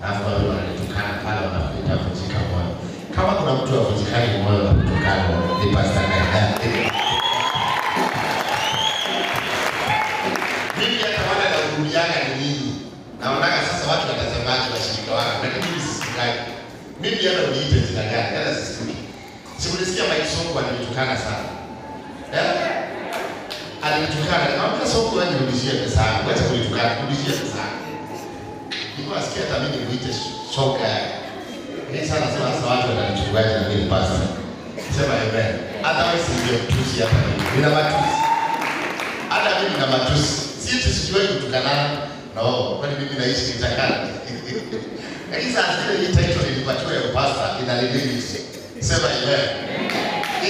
Alafu wale wananitukana pale wanakuita kuvunjika moyo. Kama kuna mtu avunjikani moyo na kutukana ni Pastor Kanyari. Mimi hata wale nahurumiaga ni nini? Naonaga sasa watu watasemaje washirika wangu, lakini mimi sisikiagi. Mimi hata uniite jina gani, hata sisituki. Sikulisikia Mike Sonko alinitukana sana. Eh? Alinitukana, nikamwambia Sonko wewe nirudishie pesa yangu, acha kunitukana, nirudishie pesa yangu. Nilikuwa nasikia hata mimi nimuite shoga. Ni sana sema sasa watu watanichukuaje na mimi pastor. Sema amen. Otherwise ningemtusi hapa mimi. Nina matusi. Hata mimi nina matusi. Sisi sijuai kutukana. No, kwani mimi naishi kitakana. Lakini sasa zile hii title nilipatiwa ya pastor ina limit. Sema amen.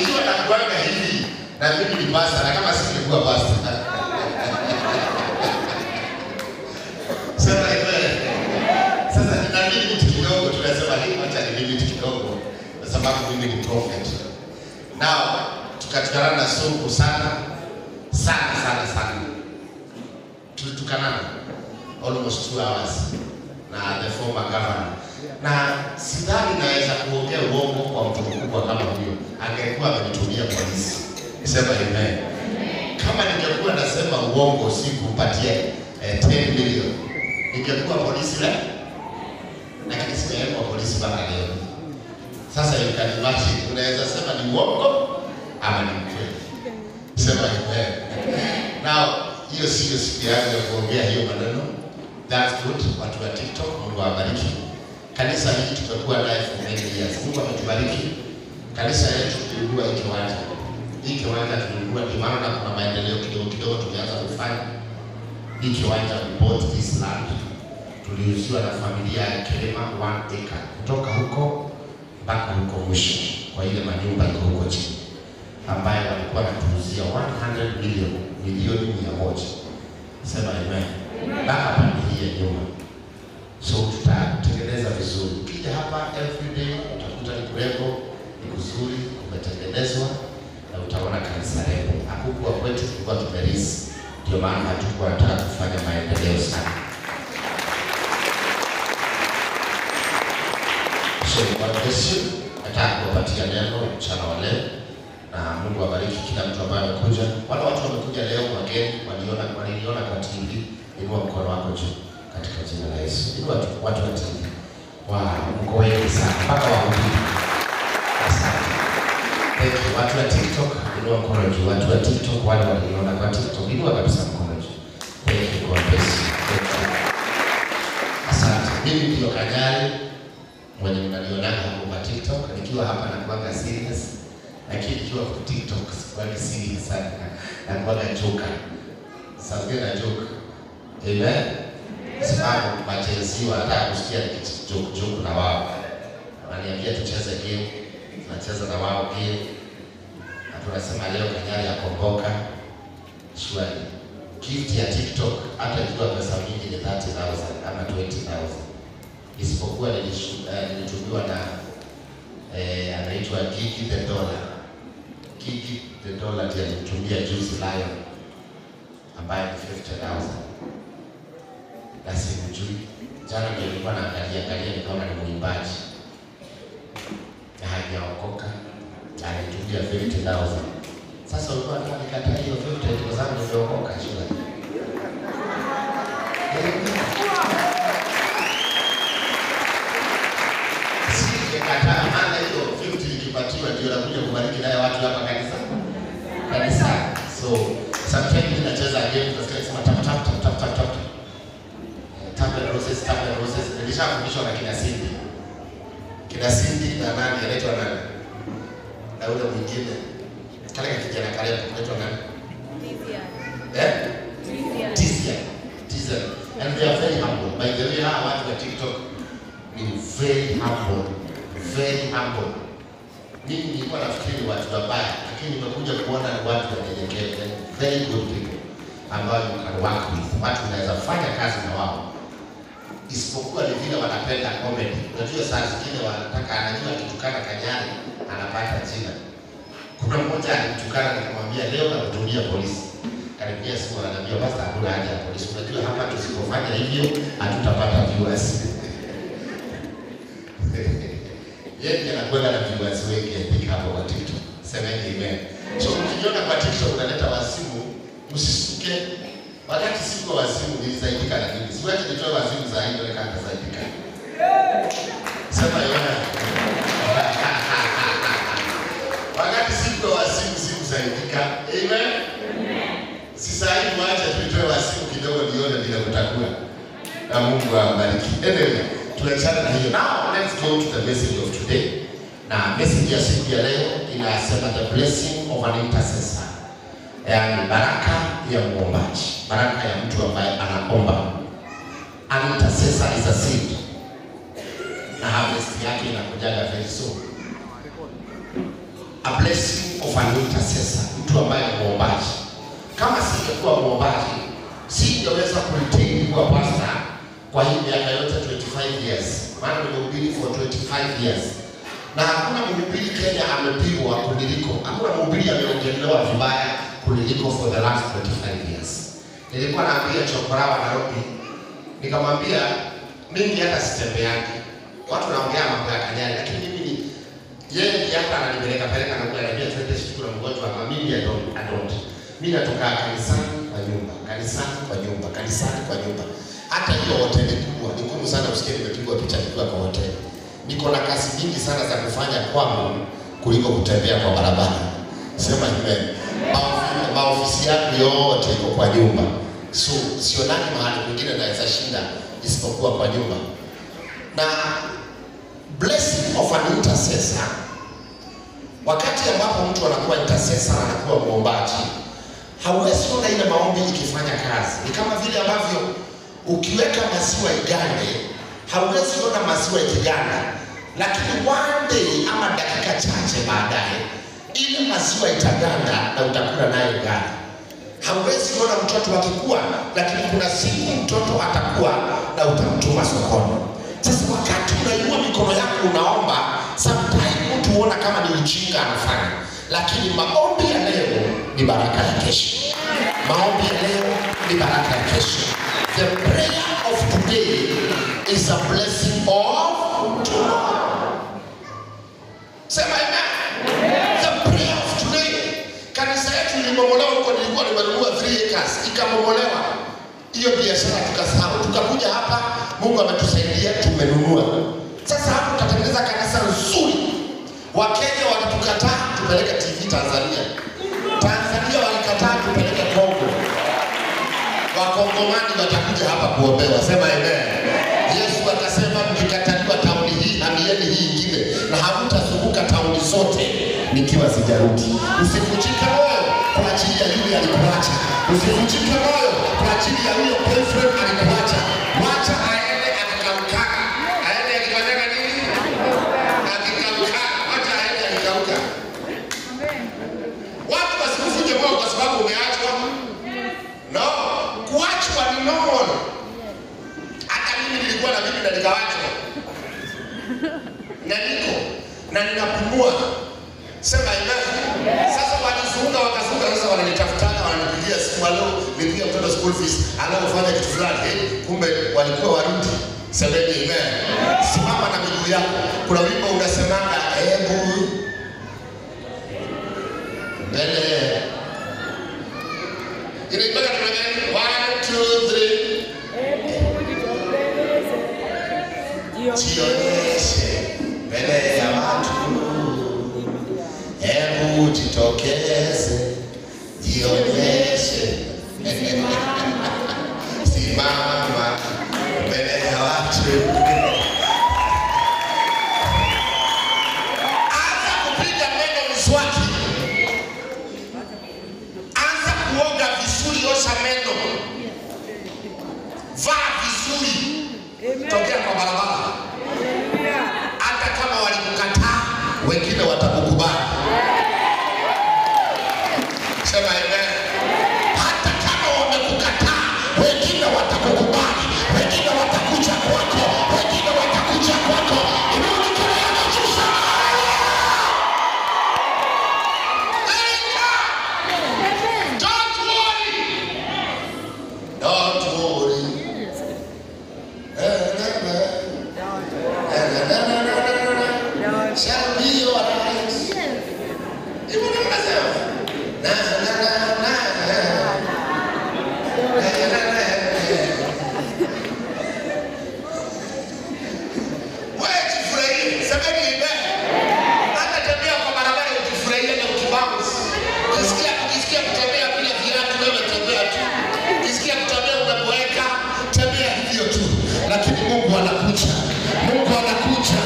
Ikiwa nakuanga hivi na mimi ni pastor na kama singekuwa pastor. Sema amen. Sasa nina limit kidogo, tunasema hii acha ni limit kidogo kwa sababu mimi ni prophet. Now tukatukana na Sonko sana sana sana sana. Tulitukanana almost 2 hours na the former governor. Na sidhani naweza kuongea uongo kwa mtu mkubwa kama huyo. Angekuwa amenitumia polisi. Sema amen. Kama ningekuwa nasema uongo sikupatia 10 million. Ningekuwa polisi leo. Lakini sijawekwa polisi mpaka leo. Sasa you can imagine, unaweza sema ni uongo ama ni ukweli. Sema amen. Now, hiyo sio siku yangu ya kuongea hiyo maneno. That's good. Watu wa TikTok, Mungu awabariki. Kanisa hili tumekuwa naye for many years. Mungu ametubariki. Kanisa yetu tulinunua hii kiwanja. Hii kiwanja tulinunua, ndio maana kuna maendeleo kidogo kidogo tumeanza kufanya. Hii kiwanja, we bought this land. Tuliuziwa na familia ya Kerema 1 acre. Kutoka huko mpaka huko mwisho kwa ile manyumba iko huko chini, ambayo walikuwa wanatuuzia 100 million, milioni 100. Sema amen. Mpaka pande hii ya nyuma. So tutatengeneza vizuri. Ukija hapa every day utakuta ni kurembo, ni kuzuri, kumetengenezwa na utaona kanisa rembo. Hakukuwa kwetu, tulikuwa tumerisi. Ndio maana hatukuwa tunataka kufanya maendeleo sana. So God bless you. Nataka kuwapatia neno mchana wa leo. Na Mungu awabariki kila mtu ambaye amekuja. Wale watu wamekuja leo wageni, waliniona kwa TV, inua mkono wako juu katika jina la Yesu. Inua tu watu wa TV. Wow, mko wengi sana mpaka wahubiri. Asante. Thank you. Watu wa TikTok, inua mkono juu. Watu wa TikTok, wale waliniona kwa TikTok, inua kabisa mkono juu. Thank you, God bless you. Thank you. Asante. Mimi ndio Kanyari mwenye mnanionaga hapo kwa TikTok. Nikiwa hapa nakuanga serious, lakini nikiwa kwa TikTok sikuangi serious sana. Nakuanga joker. Sasa na joke. Amen. Sababu majenzi wanataka kusikia nikijoke joke na wao. Wananiambia tucheze game, tunacheza na wao game. Na tunasema leo Kanyari akomboka. Surely. Gift ya TikTok hata ikiwa pesa mingi ni 30,000 ama 20,000. Isipokuwa nilitumiwa na anaitwa Gigi the Dollar. Gigi the Dollar ndiye alinitumia juzi Lion ambaye ni 50,000. Na simjui. Jana ndio nilikuwa naangalia nikaona ni mwimbaji. Na hajaokoka. Alinitumia 50,000. Sasa ulikuwa unataka nikataa hiyo 50 kwa sababu niliokoka shule. Singekataa, maana hiyo 50 nikipatiwa ndio nakuja kubariki naye watu hapa kanisa. Kanisa. So sometimes mimi nacheza game, nasikia kusema tap tap tap tap tap tap. Tap and roses, tap and roses. Nilishafundishwa na kina Cindy. Kina Cindy na nani anaitwa nani? Na ule mwingine. Kale kijana kale anaitwa nani? Tizia. Eh? Tizia. Tizia. Tizia. And they are very humble. By the way, hawa watu wa TikTok ni very humble. Very humble. Mimi nilikuwa nafikiri watu wabaya, lakini nimekuja kuona ni watu wanyenyekevu, very good people ambao you can work with. Watu unaweza fanya kazi na wao. Isipokuwa ni vile wanapenda comedy. Unajua saa zingine wanataka, anajua akitukana Kanyari anapata jina. Kuna mmoja alimtukana nikamwambia leo nakutumia polisi. Kanipigia simu ananiambia basi hakuna haja ya polisi. Unajua hapa tusipofanya hivyo hatutapata viewers. Yeye ndiye anakuwa na viewers wengi I think hapo kwa TikTok. Semeni amen. So ukiona kwa TikTok unaleta wazimu, msisuke. Wakati siku wazimu nilisaidika na nini? Siwache nitoe wazimu za hiyo na kaka saidika. Sema amen. Wakati siku wazimu sikusaidika. Amen. Sasa hivi wacha tuitoe wazimu kidogo nione vile kutakuwa. Na Mungu awabariki. Anyway, tuachane na hiyo. Now let's go to the message of today. Na message ya siku ya leo inasema the blessing of an intercessor. Yaani baraka ya muombaji, baraka ya mtu ambaye anaomba. An intercessor is a seed. Na harvest yake inakujaga very soon. A blessing of an intercessor, mtu ambaye ni muombaji. Kama singekuwa muombaji, singeweza kuretain kuwa pastor kwa hii miaka yote 25 years. Maana nimehubiri for 25 years. Na hakuna mhubiri Kenya amepigwa kuniliko. Hakuna mhubiri ameongelewa vibaya kuniliko for the last 25 years. Nilikuwa naambia Chokorawa Nairobi, nikamwambia mimi hata sitembeangi. Watu wanaongea mambo ya Kanyari, lakini mimi ni yeye ndiye hata ananipeleka peleka na kule ananiambia twende siku na mgonjwa, ama mimi I don't. Mimi natoka kanisani kwa nyumba, kanisani kwa nyumba, kanisani kwa nyumba. Hata hiyo hoteli kubwa ni ngumu sana usikie nimepigwa picha nikiwa kwa hoteli. Niko na kazi nyingi sana za kufanya kwangu kuliko kutembea kwa barabara. Sema amen. Maofisi yangu yote iko kwa nyumba. So sionani mahali kwingine naweza shinda isipokuwa kwa nyumba. Na blessing of an intercessor, wakati ambapo mtu anakuwa intercessor, anakuwa muombaji, hauwezi ona ile maombi ikifanya kazi. Ni kama vile ambavyo ukiweka maziwa igande, hauwezi ona maziwa ikiganda, lakini one day ama dakika chache baadaye ile maziwa itaganda na utakula nayo ugali. Hauwezi ona mtoto akikua, lakini kuna siku mtoto atakuwa na utamtuma sokoni. Sasa wakati unainua mikono yako unaomba, sometimes mtu huona kama ni ujinga anafanya, lakini maombi ya leo ni baraka ya kesho. Maombi ya leo ni baraka ya kesho. The prayer of today is a blessing of tomorrow. Sema amen. The prayer of today. Kanisa yetu ilibomolewa huko, nilikuwa nimenunua 3 acres, ikabomolewa. Hiyo biashara tukasahau. Tukakuja hapa, Mungu ametusaidia tumenunua. Sasa hapo tutatengeneza kanisa nzuri. Wakenya walitukataa tupeleke TV Tanzania. Tanzania walikataa tupeleke Kongo. Wakongomani watakuja hapa kuombewa. Sema amen. Yesu akasema mkikataliwa tauni hii, hamieni hii ingine, na hamtazunguka tauni zote nikiwa sijarudi. Usivunjike moyo kwa ajili ya yule alikuacha. Usivunjike moyo kwa ajili ya yule boyfriend alikuacha. Wacha aende akikauka. Aende akifanya nini? Akikauka. Wacha aende akikauka. Watu wasikuvunje moyo kwa sababu umeachwa. No, kuachwa ni normal. Hata mimi nilikuwa na bibi na nikaachwa. Na niko na ninapumua. Sema amen. Sasa walizunga wakazunga, sasa wananitafutana, wananipigia simu, alo lipia mtoto school fees, alo ufanye kitu fulani. Kumbe walikuwa warudi. Semeni amen. Simama na miguu yako. Kuna wimbo unasemanga hebu mbele. Inaimbaga namna gani? 1 2 3. Hebu jitokeze, jionyeshe mbele ya watu. Hebu jitokeze, jionyeshe. Simama mbele ya watu. Anza kupiga meno mswaki. Anza kuoga vizuri, osha meno. Vaa vizuri. Tokea kwa barabara. Hata kama walikukataa, wengine watakukubali. Sema amen. Hata kama wamekukataa, wengine watakukubali. Wengine watakuja kwako. shall be alright. Hivyo ndio mnasema. Na na na na na. Na na na. Wewe jifurahie, semeni amen. Hata tembea kwa barabara ukifurahia na ukibounce. Ukisikia kutembea bila viatu, wewe tembea tu. Ukisikia kutembea umeboeka, tembea hivyo tu. Lakini Mungu anakuja. Mungu anakuja.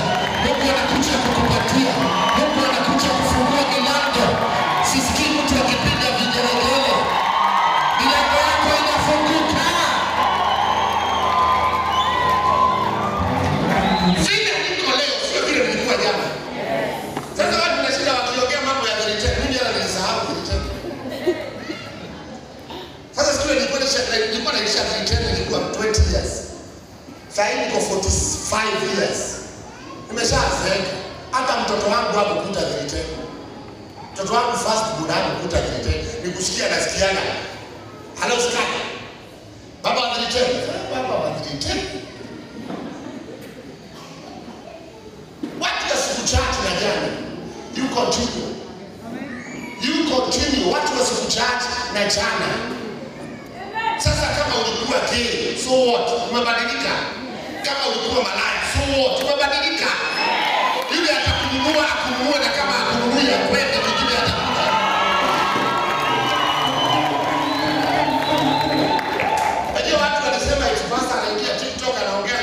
Mungu anakuja kukupatia. Mungu anakuja kufungua milango. Sisikii mtu akipiga vigelegele. Milango yako inafunguka. Vile niko leo sio vile nilikuwa jana. Sasa watu wanashinda wakiongea mambo ya 310. Mimi hata nilisahau 310. Sasa siku ile nilikuwa naisha 310, nilikuwa 20 years. Sasa hivi niko 45 years. Nimeshazeeka. Hata mtoto wangu hakukuta 310. Mtoto wangu first born hakukuta 310. Nikusikia nasikiana. Hello Sky. Baba wa 310. Baba wa 310. Watu wa siku chache na jana. You continue. You continue. Watu wa siku chache na jana. Sasa kama ulikuwa gay, so what? Umebadilika. Kama ulikuwa malaya, so what? Umebadilika. Yule atakununua, akununue, na kama akununui akwende, mwingine atakuja. Unajua watu wanasema eti pastor anaingia TikTok anaongea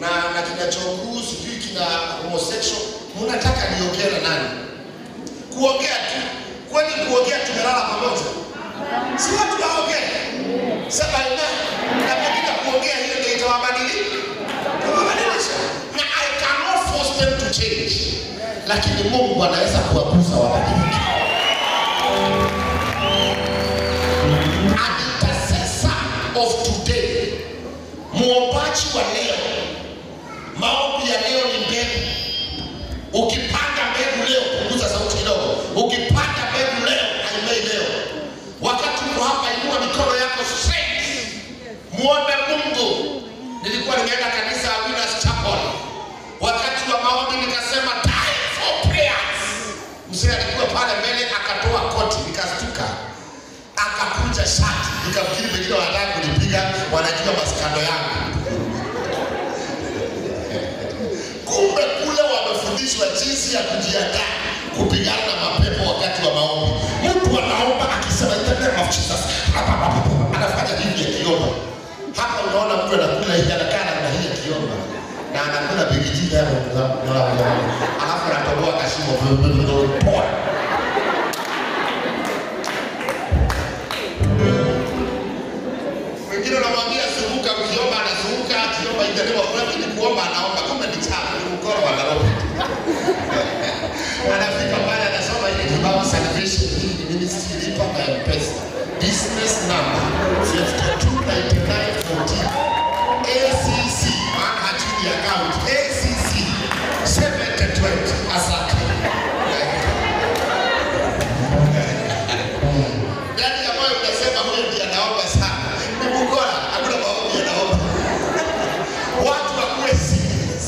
na kina chokuu, sijui kina homosexual. Mnataka niongee na nani? Kuongea tu. Kwani kuongea tumelala pamoja? Si watu waongee. Sema amen. Na pengine kuongea hiyo ndio itawabadilisha. Itawabadilisha. Na I cannot force them to change. Lakini Mungu anaweza kuwagusa wabadilike. An intercessor of today, muombaji wa leo, maombi ya leo ni mbegu. Ukipanda mbegu leo, punguza sauti kidogo. Ukipanda mbegu leo, haimei leo. Wakati uko hapa, inua mikono yako straight. Muombe Mungu. Nilikuwa nimeenda kanisa ya Winners Chapel. Wakati wa maombi nikasema time for prayers. Mzee alikuwa pale mbele akatoa koti, nikastuka. Akakunja shati, nikafikiri pengine wanataka kunipiga, wanajua maskando yangu. Kumbe kule wamefundishwa jinsi ya kujiandaa kupigana na mapepo wakati wa maombi. Mtu anaomba akisema in the name of Jesus, anafanya hivi akiomba. Hapa unaona mtu anakula hivi, anakaa namna hii akiomba. Na anakula bigiji alafu anatoboa kashimo. Poa. Mwingine unamwambia zunguka, ukiomba anazunguka, akiomba in the name of God, ni kuomba anaomba, kumbe ni chafu, ni mkoro wa Nairobi. Anafika pale anasoma ile kibao salvation, hii ni ministry lipa na M-Pesa. Business number 529914 ACC, maana hajui account ACC 720. Asante. Ndani ya moyo unasema huyo ndiye anaomba sana. Ni mkora, hakuna maombi anaomba. Watu wakuwe serious.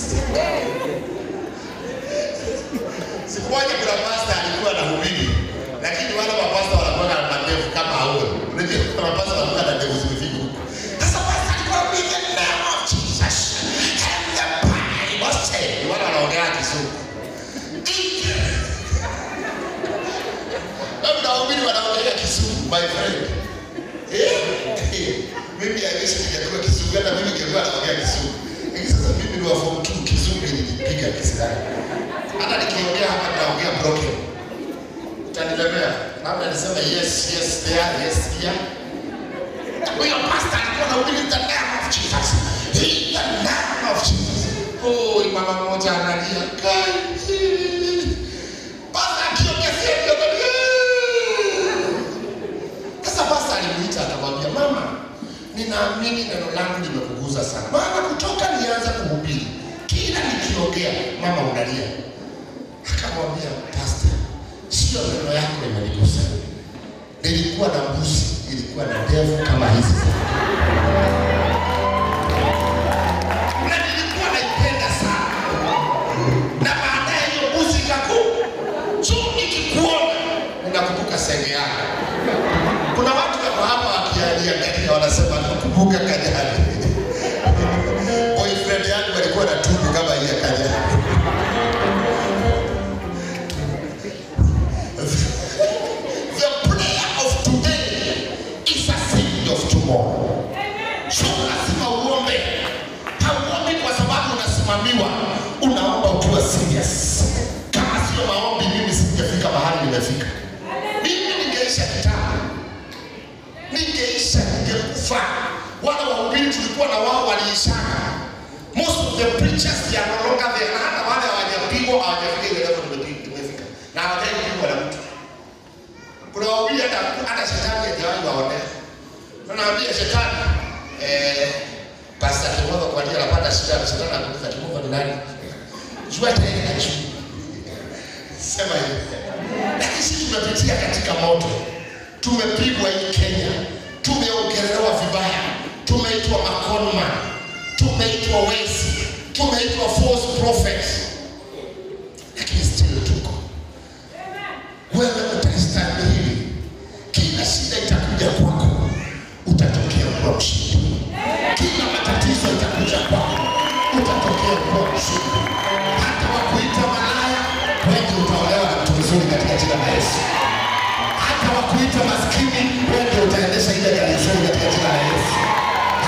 Siku moja kuna pastor alikuwa anahubiri, lakini wale mapasta wanakuwa na mandevu kama hao. Unajua kuna mapasta wanakuwa na ndevu zimefika huko. Sasa pastor alikuwa anahubiri the name of Jesus and the Bible said, wale wanaongea Kizungu. Labda wahubiri wanaongea Kizungu, my friend. Mimi I wish ningekuwa Kizungu, hata mimi ningekuwa naongea Kizungu. Lakini sasa mimi ni wa form 2, Kizungu ilinipiga kisirani. Hata nikiongea hapa nitaongea broken. Utanilemea. Labda niseme yes, yes there, yes here. Huyo pastor alikuwa anahubiri the name of Jesus. In the name of Jesus. Oh, mama mmoja analia. Kai. Pastor akiongea sio. Sasa pastor alimuita akamwambia, mama, ninaamini neno langu limekuguza sana. Maana kutoka nianza kuhubiri, kila nikiongea mama unalia. Akamwambia, pastor, sio neno yako imenigusa. Nilikuwa na mbuzi, ilikuwa na ndevu kama hizi. Na nilikuwa naipenda sana. Na baadaye hiyo mbuzi Wanasema nakumbuka Kanyari. Boyfriend yangu alikuwa na tumbo kama hii ya Kanyari. The prayer of today is a seed of tomorrow. So lazima uombe. Hauombi kwa sababu unasimamiwa. Unaomba ukiwa serious. Kama sio maombi mimi singefika mahali nimefika. Mimi ningeisha kitabu. Ningeisha, ningekufa. Wale wahubiri tulikuwa na wao waliishaka. Most of the preachers they are no longer there. Na hata wale hawajapigwa hawajafika ile level tumefika. Na hawajapigwa na mtu. Kuna wahubiri hata shetani hajawahi waonea. Tunaambia shetani Pastor Kimotho kwa nini anapata shida? Shetani anakuuliza Kimotho ni nani? Jua tayari hajui. Sema hivi. Lakini sisi tumepitia katika moto. Tumepigwa hii Kenya. Tumeongelelewa vibaya. Tumeitwa makonman. Tumeitwa wezi. Tumeitwa false prophets. Lakini still tuko. Wewe utastahimili. Kila shida itakuja kwako, utatokea kuwa mshindi. Kila matatizo itakuja kwako, utatokea kuwa mshindi. Hata wakuita malaya, wewe utaolewa na mtu mzuri katika jina la Yesu. Hata wakuita maskini, wewe utaendesha ile gari nzuri katika jina la Yesu.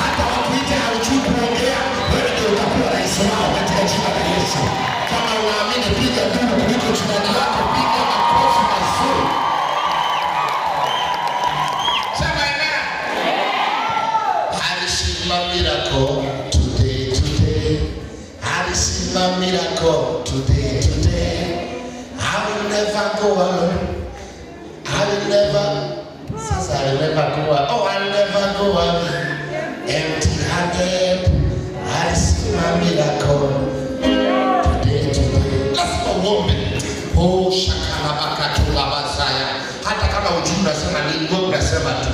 Hata wakuita haujui kuongea, wewe ndio utakuwa rais wao katika jina la Yesu. Kama unaamini piga duru kuliko jirani yako, piga makofi mazuri. Sema amen. I receive my miracle today, today. I receive my miracle today, today. I will never go alone. I will never, since I will never go alone. Oh, I will never go alone. Empty-handed. I receive my miracle today, today. Lazima uombe. Oh, shakalabakatulabazaya. Hata kama hujui unasema nini, wewe unasema tu.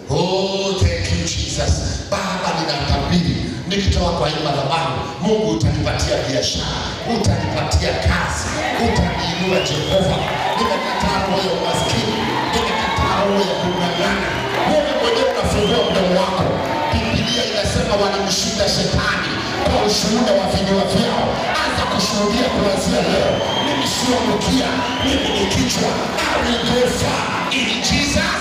Oh, thank you Jesus. Baba, ninatabiri nikitoka kwa hii madhabahu, Mungu utanipatia biashara, utanipatia kazi, utaniinua Jehova. Nimekataa roho ya umaskini, nimekataa roho ya kung'ang'ana. Wewe mwenyewe unafungua mdomo wako. Biblia inasema walimshinda shetani kwa ushuhuda wa vinywa vyao. Anza kushuhudia kuanzia leo. Mimi sio mkia, mimi ni kichwa. I will go far in Jesus.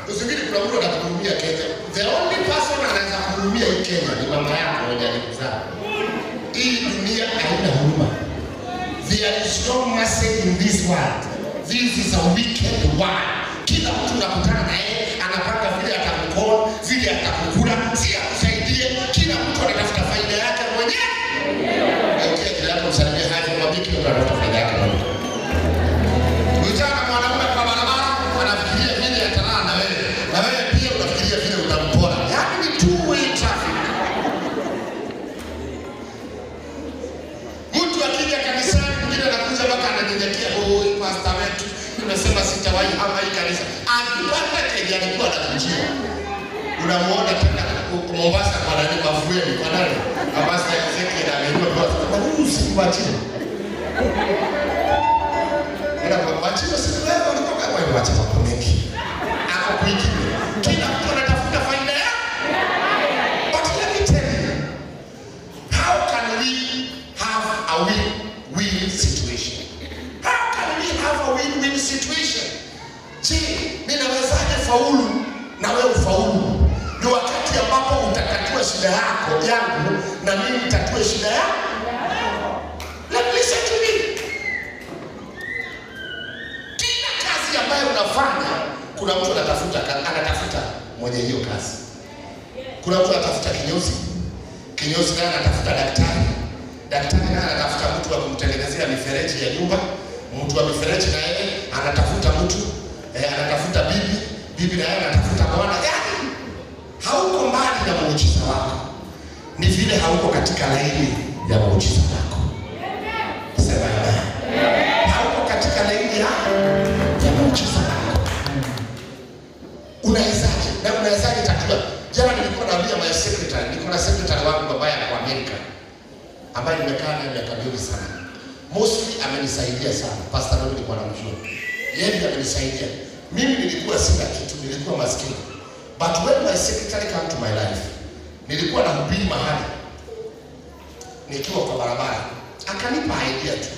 Usifikiri kuna mtu atakuhurumia Kenya. The only person anaweza kuhurumia hii Kenya ni mama yako mwenye alikuzaa. Hii dunia haina huruma. There is no mercy in this world. This is a wicked world. Kila mtu unakutana na yeye anapanga vile atakukona, vile atakukula, si akusaidie. Kila mtu anatafuta faida yake mwenyewe. Geukia jirani yako msalimie haji, mwambie kila mtu anatafuta faida yake mwenyewe. Ukutana na mwanaume kwa barabara, anafikiria vile atalala na wewe. Na wewe pia unafikiria vile utampora. Yaani ni two-way traffic. Mtu akija kanisani, mwingine anakuja mpaka ananyenyekea, "Oh, pastor wetu, nimesema sitawahi hama hii kanisa." Akipata kenye alikuwa anakujia. Unamuona tena Mombasa kwa nani, Mavueni kwa nani? Pastor Ezekiel ameinua kwa sababu huyu sikuachie. Ila kwa kuachia siku leo ulikuwa kama wewe wacha mambo mengi. Ako kwingine. Kila mtu anatafuta faida yake. But let me tell you, how can we have a win-win situation? How can we have a win-win situation? Je, ninawezaje faulu na wewe ufaulu? Ni wakati ambapo utatatua shida yako yangu na mimi nitatue shida yako. Let listen to me. Kila kazi ambayo unafanya, kuna mtu anatafuta mwenye hiyo kazi. Kuna mtu anatafuta kinyozi, kinyozi naye anatafuta daktari, daktari naye anatafuta mtu wa kumtengenezea mifereji ya nyumba, mtu wa mifereji na yeye anatafuta mtu, anatafuta bibi, bibi na yeye anatafuta bwana. Yaani hauko mbali na muujiza wako, ni vile hauko katika laini ya muujiza wako. Sema amen. Hauko katika laini ya muujiza wako. Unawezaje? Na unawezaje tatua? Jana nilikuwa naambia my secretary, niko na secretary wangu ambaye ako Amerika, ambaye nimekaa naye miaka mingi sana. Mostly amenisaidia sana. Pastor David nilikuwa namjua. Yeye ndiye amenisaidia. Mimi nilikuwa sina kitu, nilikuwa maskini. But when my secretary came to my life, nilikuwa nahubiri mahali nikiwa kwa barabara, akanipa idea tu.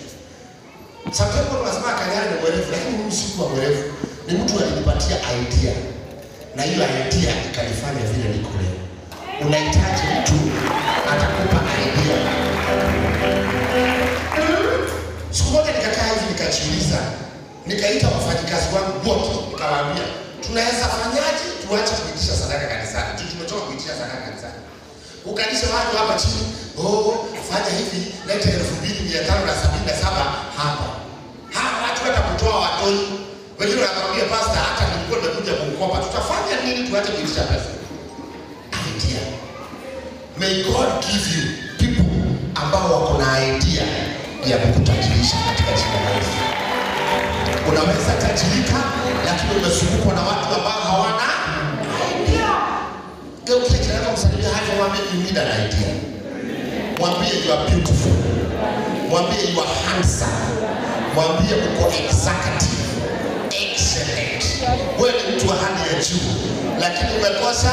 Sometimes watu wanasema Kanyari ni mwerevu, lakini mimi sikuwa mwerevu. Ni mtu alinipatia idea, na hiyo idea ikanifanya vile niko leo. Unahitaji mtu atakupa idea. Siku moja nikakaa hivi nikajiuliza, nikaita wafanyikazi wangu wote, nikawaambia tunaweza fanyaje tuache kuitisha sadaka kanisani? Tumechoka kuitisha sadaka kanisani. Ukalisha watu hapa chini, oh, fanya hivi, leta 2577 hapa. Hawa watu hata kutoa watoi. Wengine wanakwambia pastor, hata nilikuwa nimekuja kukopa. Tutafanya nini tuache kuitisha pesa? Idea. May God give you people ambao wako na idea ya kukutajirisha katika jina la Yesu. Unaweza tajirika lakini umezungukwa na watu ambao hawana idea. Geukia jirani yako, msalimie hapo, mwambie you need an idea. Mwambie you are beautiful. Mwambie you are handsome. Mwambie uko executive, excellent. Wewe ni mtu wa hali ya juu, lakini umekosa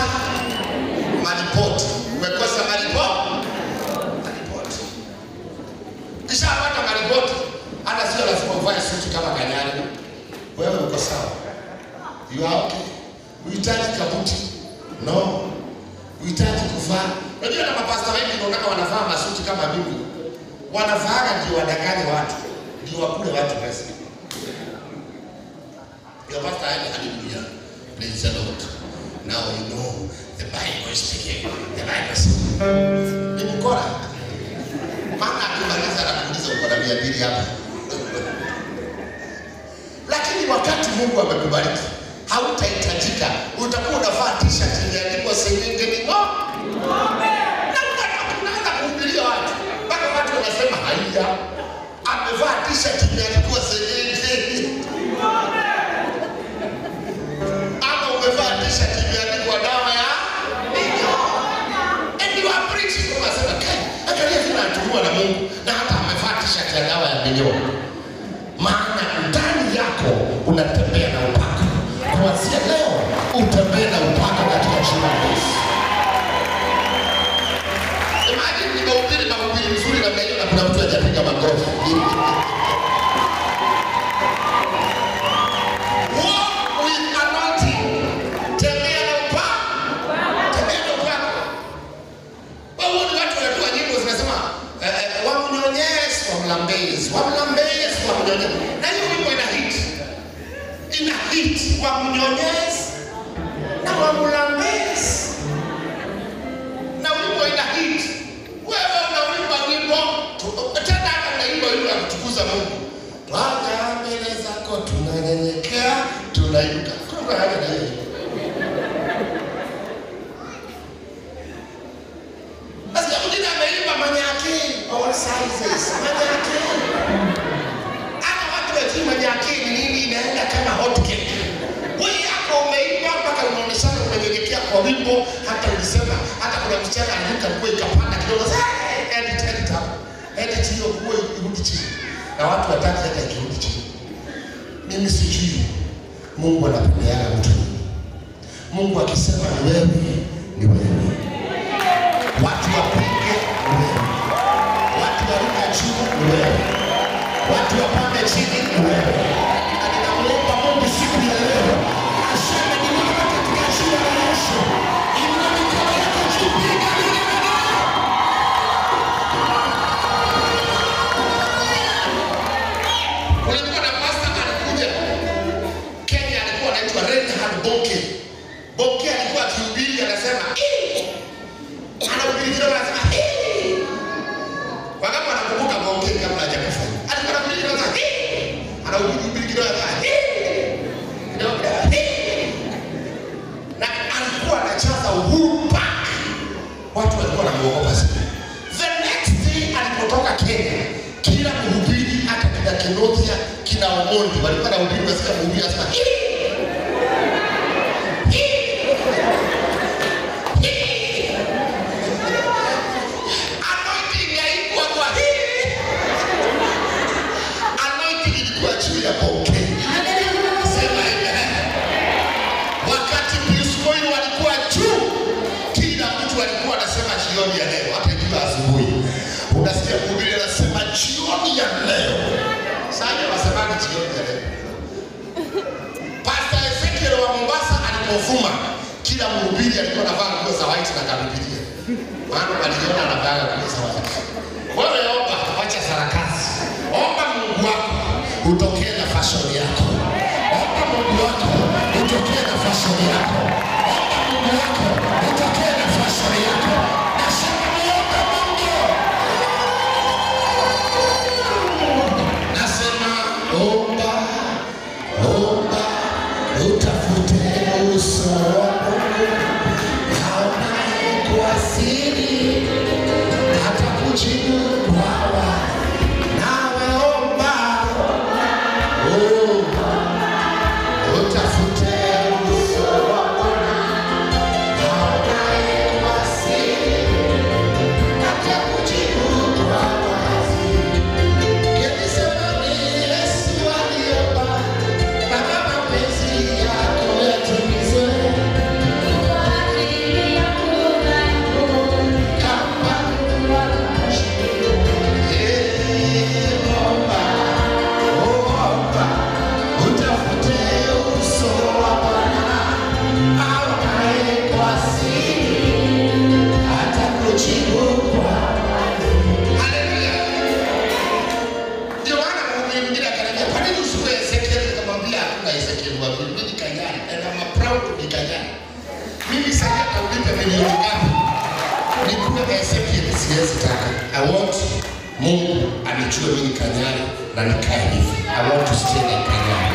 malipoti. Umekosa malipoti. Kisha hata malipoti, hata sio lazima uvae suti kama Kanyari. Wewe uko sawa. You are okay. Uhitaji kabuti. No. Uhitaji kuvaa. Unajua na mapasta wengi unaona wanavaa masuti kama mimi. Wanavaa ndio wadanganye watu, ndio wakule watu pesa. Your pastor, hallelujah. Praise the Lord. Now you know the Bible is speaking. The Bible is speaking. Ni mkora. Maana akimaliza anakuuliza uko na 200 hapa. Lakini wakati Mungu amekubariki, hautahitajika. Utakuwa unavaa t-shirt imeandikwa sengenge ni ng'ombe. Na unaanza kuhubiria watu. Mpaka watu wanasema haya, amevaa t-shirt imeandikwa sengenge ni ng'ombe. Ama umevaa t-shirt imeandikwa dawa ya minyoo. And you are preaching. Unasema kai, angalia vile anatumiwa na Mungu na hata amevaa t-shirt ya dawa ya minyoo. Maana ndani yako unatembea na upako. Kuanzia leo utembee na upako katika jina la Yesu. Imagine nimehubiri mahubiri mzuri namna hiyo na kuna mtu hajapiga makofi. Walk with anointing. Tembea na upako. Tembea na upako. Wewe watu wanatoa nyimbo zinasema wamnyonyeshe, wamlambeze, wamlambeze, wamnyonyeshe. Na hiyo nyimbo ina hit. Ina hit, wamnyonyeshe na wamlambeze. Na wimbo ina hit. Wewe unaimba wimbo tena hata unaimba wimbo ya kutukuza Mungu. Twaja mbele zako tunanyenyekea, tunainuka. Kuna haja na hiyo. Basi mwingine ameimba manyake, all sizes, manyake. Hata watu wajui manyake ni nini, inaenda kama hot cake. Wewe yako umeimba mpaka unaoneshana umenyenyekea kwa wimbo, hata ulisema hata kuna msichana aliruka nguo ikapanda kidogo, edit edit hapo. Edit hiyo nguo irudi chini. Na watu wataki hata ikirudi chini. Mimi sijui Mungu anapendeana mtu. Mungu akisema ni wewe, ni wewe. Watu wapinge, ni wewe. Watu waruke juu, ni wewe. Watu wapande chini, ni wewe. Na ninamuomba Mungu siku ya leo aseme ni wewe katika jina la Yesu. Inua mikono yako juu, piga kelele. Kulikuwa na pastor alikuja Kenya, alikuwa anaitwa Reinhard Bonnke. Bonnke alikuwa akihubiri anasema anahubiri kidogo anasema Wangapi wanakumbuka Bonnke kabla hajakufa? Alikuwa anahubiri kidogo anasema anahubiri kidogo anasema kidogo na alikuwa anachaza Uhuru Park. Watu walikuwa wanamuogopa sana. The next day alipotoka Kenya, kila mhubiri hata kina Kenothia, kina Omondi walikuwa wanahubiri, unasikia mhubiri anasema anointing haikuwa kwa hii. Anointing ilikuwa juu ya Bonnke. Sema amen. jioni ya leo, hata ikiwa asubuhi. Unasikia mhubiri anasema jioni ya leo. Sasa wasemaje jioni ya leo? Pastor Ezekiel wa Mombasa alipovuma, kila mhubiri alikuwa anavaa nguo za white na kabibilia. Maana waliona anavaa nguo za white. Wewe omba, acha sarakasi. Omba Mungu wako utokee na fashion yako. Omba Mungu wako utokee na fashion yako. Omba Mungu wako utokee na fashion yako. Nasema muombe Mungu. Nasema omba, omba, utafute uso wa Mungu. Aonaye kwa siri atakujibu kwa wazi. Nawe omba, omba, utafute uso wa Bwana. Aonaye kwa siri atakujibu kwa wazi. Gethsemane Yesu aliomba, Baba mapenzi yako yatimizwe. Kama omba, omba, utafute uso wa Bwana. Aonaye kwa siri atakujibu kwa wazi. Haleluya. Ndio maana mhubiri mwingine akaniambia, kwa nini usikue Ezekiel? Nikamwambia hakuna Ezekiel wa pili, mimi ni Kanyari and I'm a proud to be Kanyari. Mimi sasa hata ulipe milioni ngapi nikuwe Ezekiel siwezi taka. I want Mungu anijue mimi ni Kanyari na nikae hivi. I want to stay like Kanyari.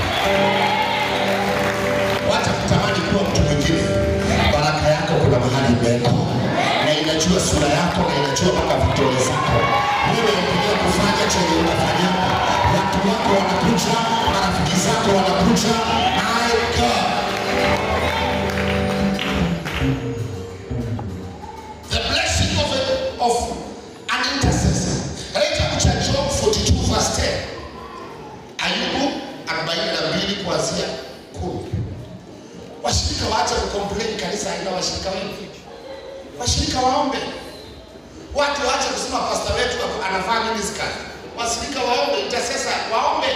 Wacha kutamani kuwa mtu mwingine. Baraka yako kuna mahali imewekwa, na inajua sura yako na inajua mpaka vidole zako. Wewe endelea kufanya chenye unafanya. Watu wako wanakuja, marafiki zako wanakuja. My God. The blessing of an intercessor. Katika kitabu cha Job 42 verse 10. Ayubu 42 kuanzia 10. Washirika waache kucomplain kanisa haina washirika wengi. Washirika waombe. Watu waache kusema pastor wetu anafaa miniskirt. Washirika waombe, intercessor waombe.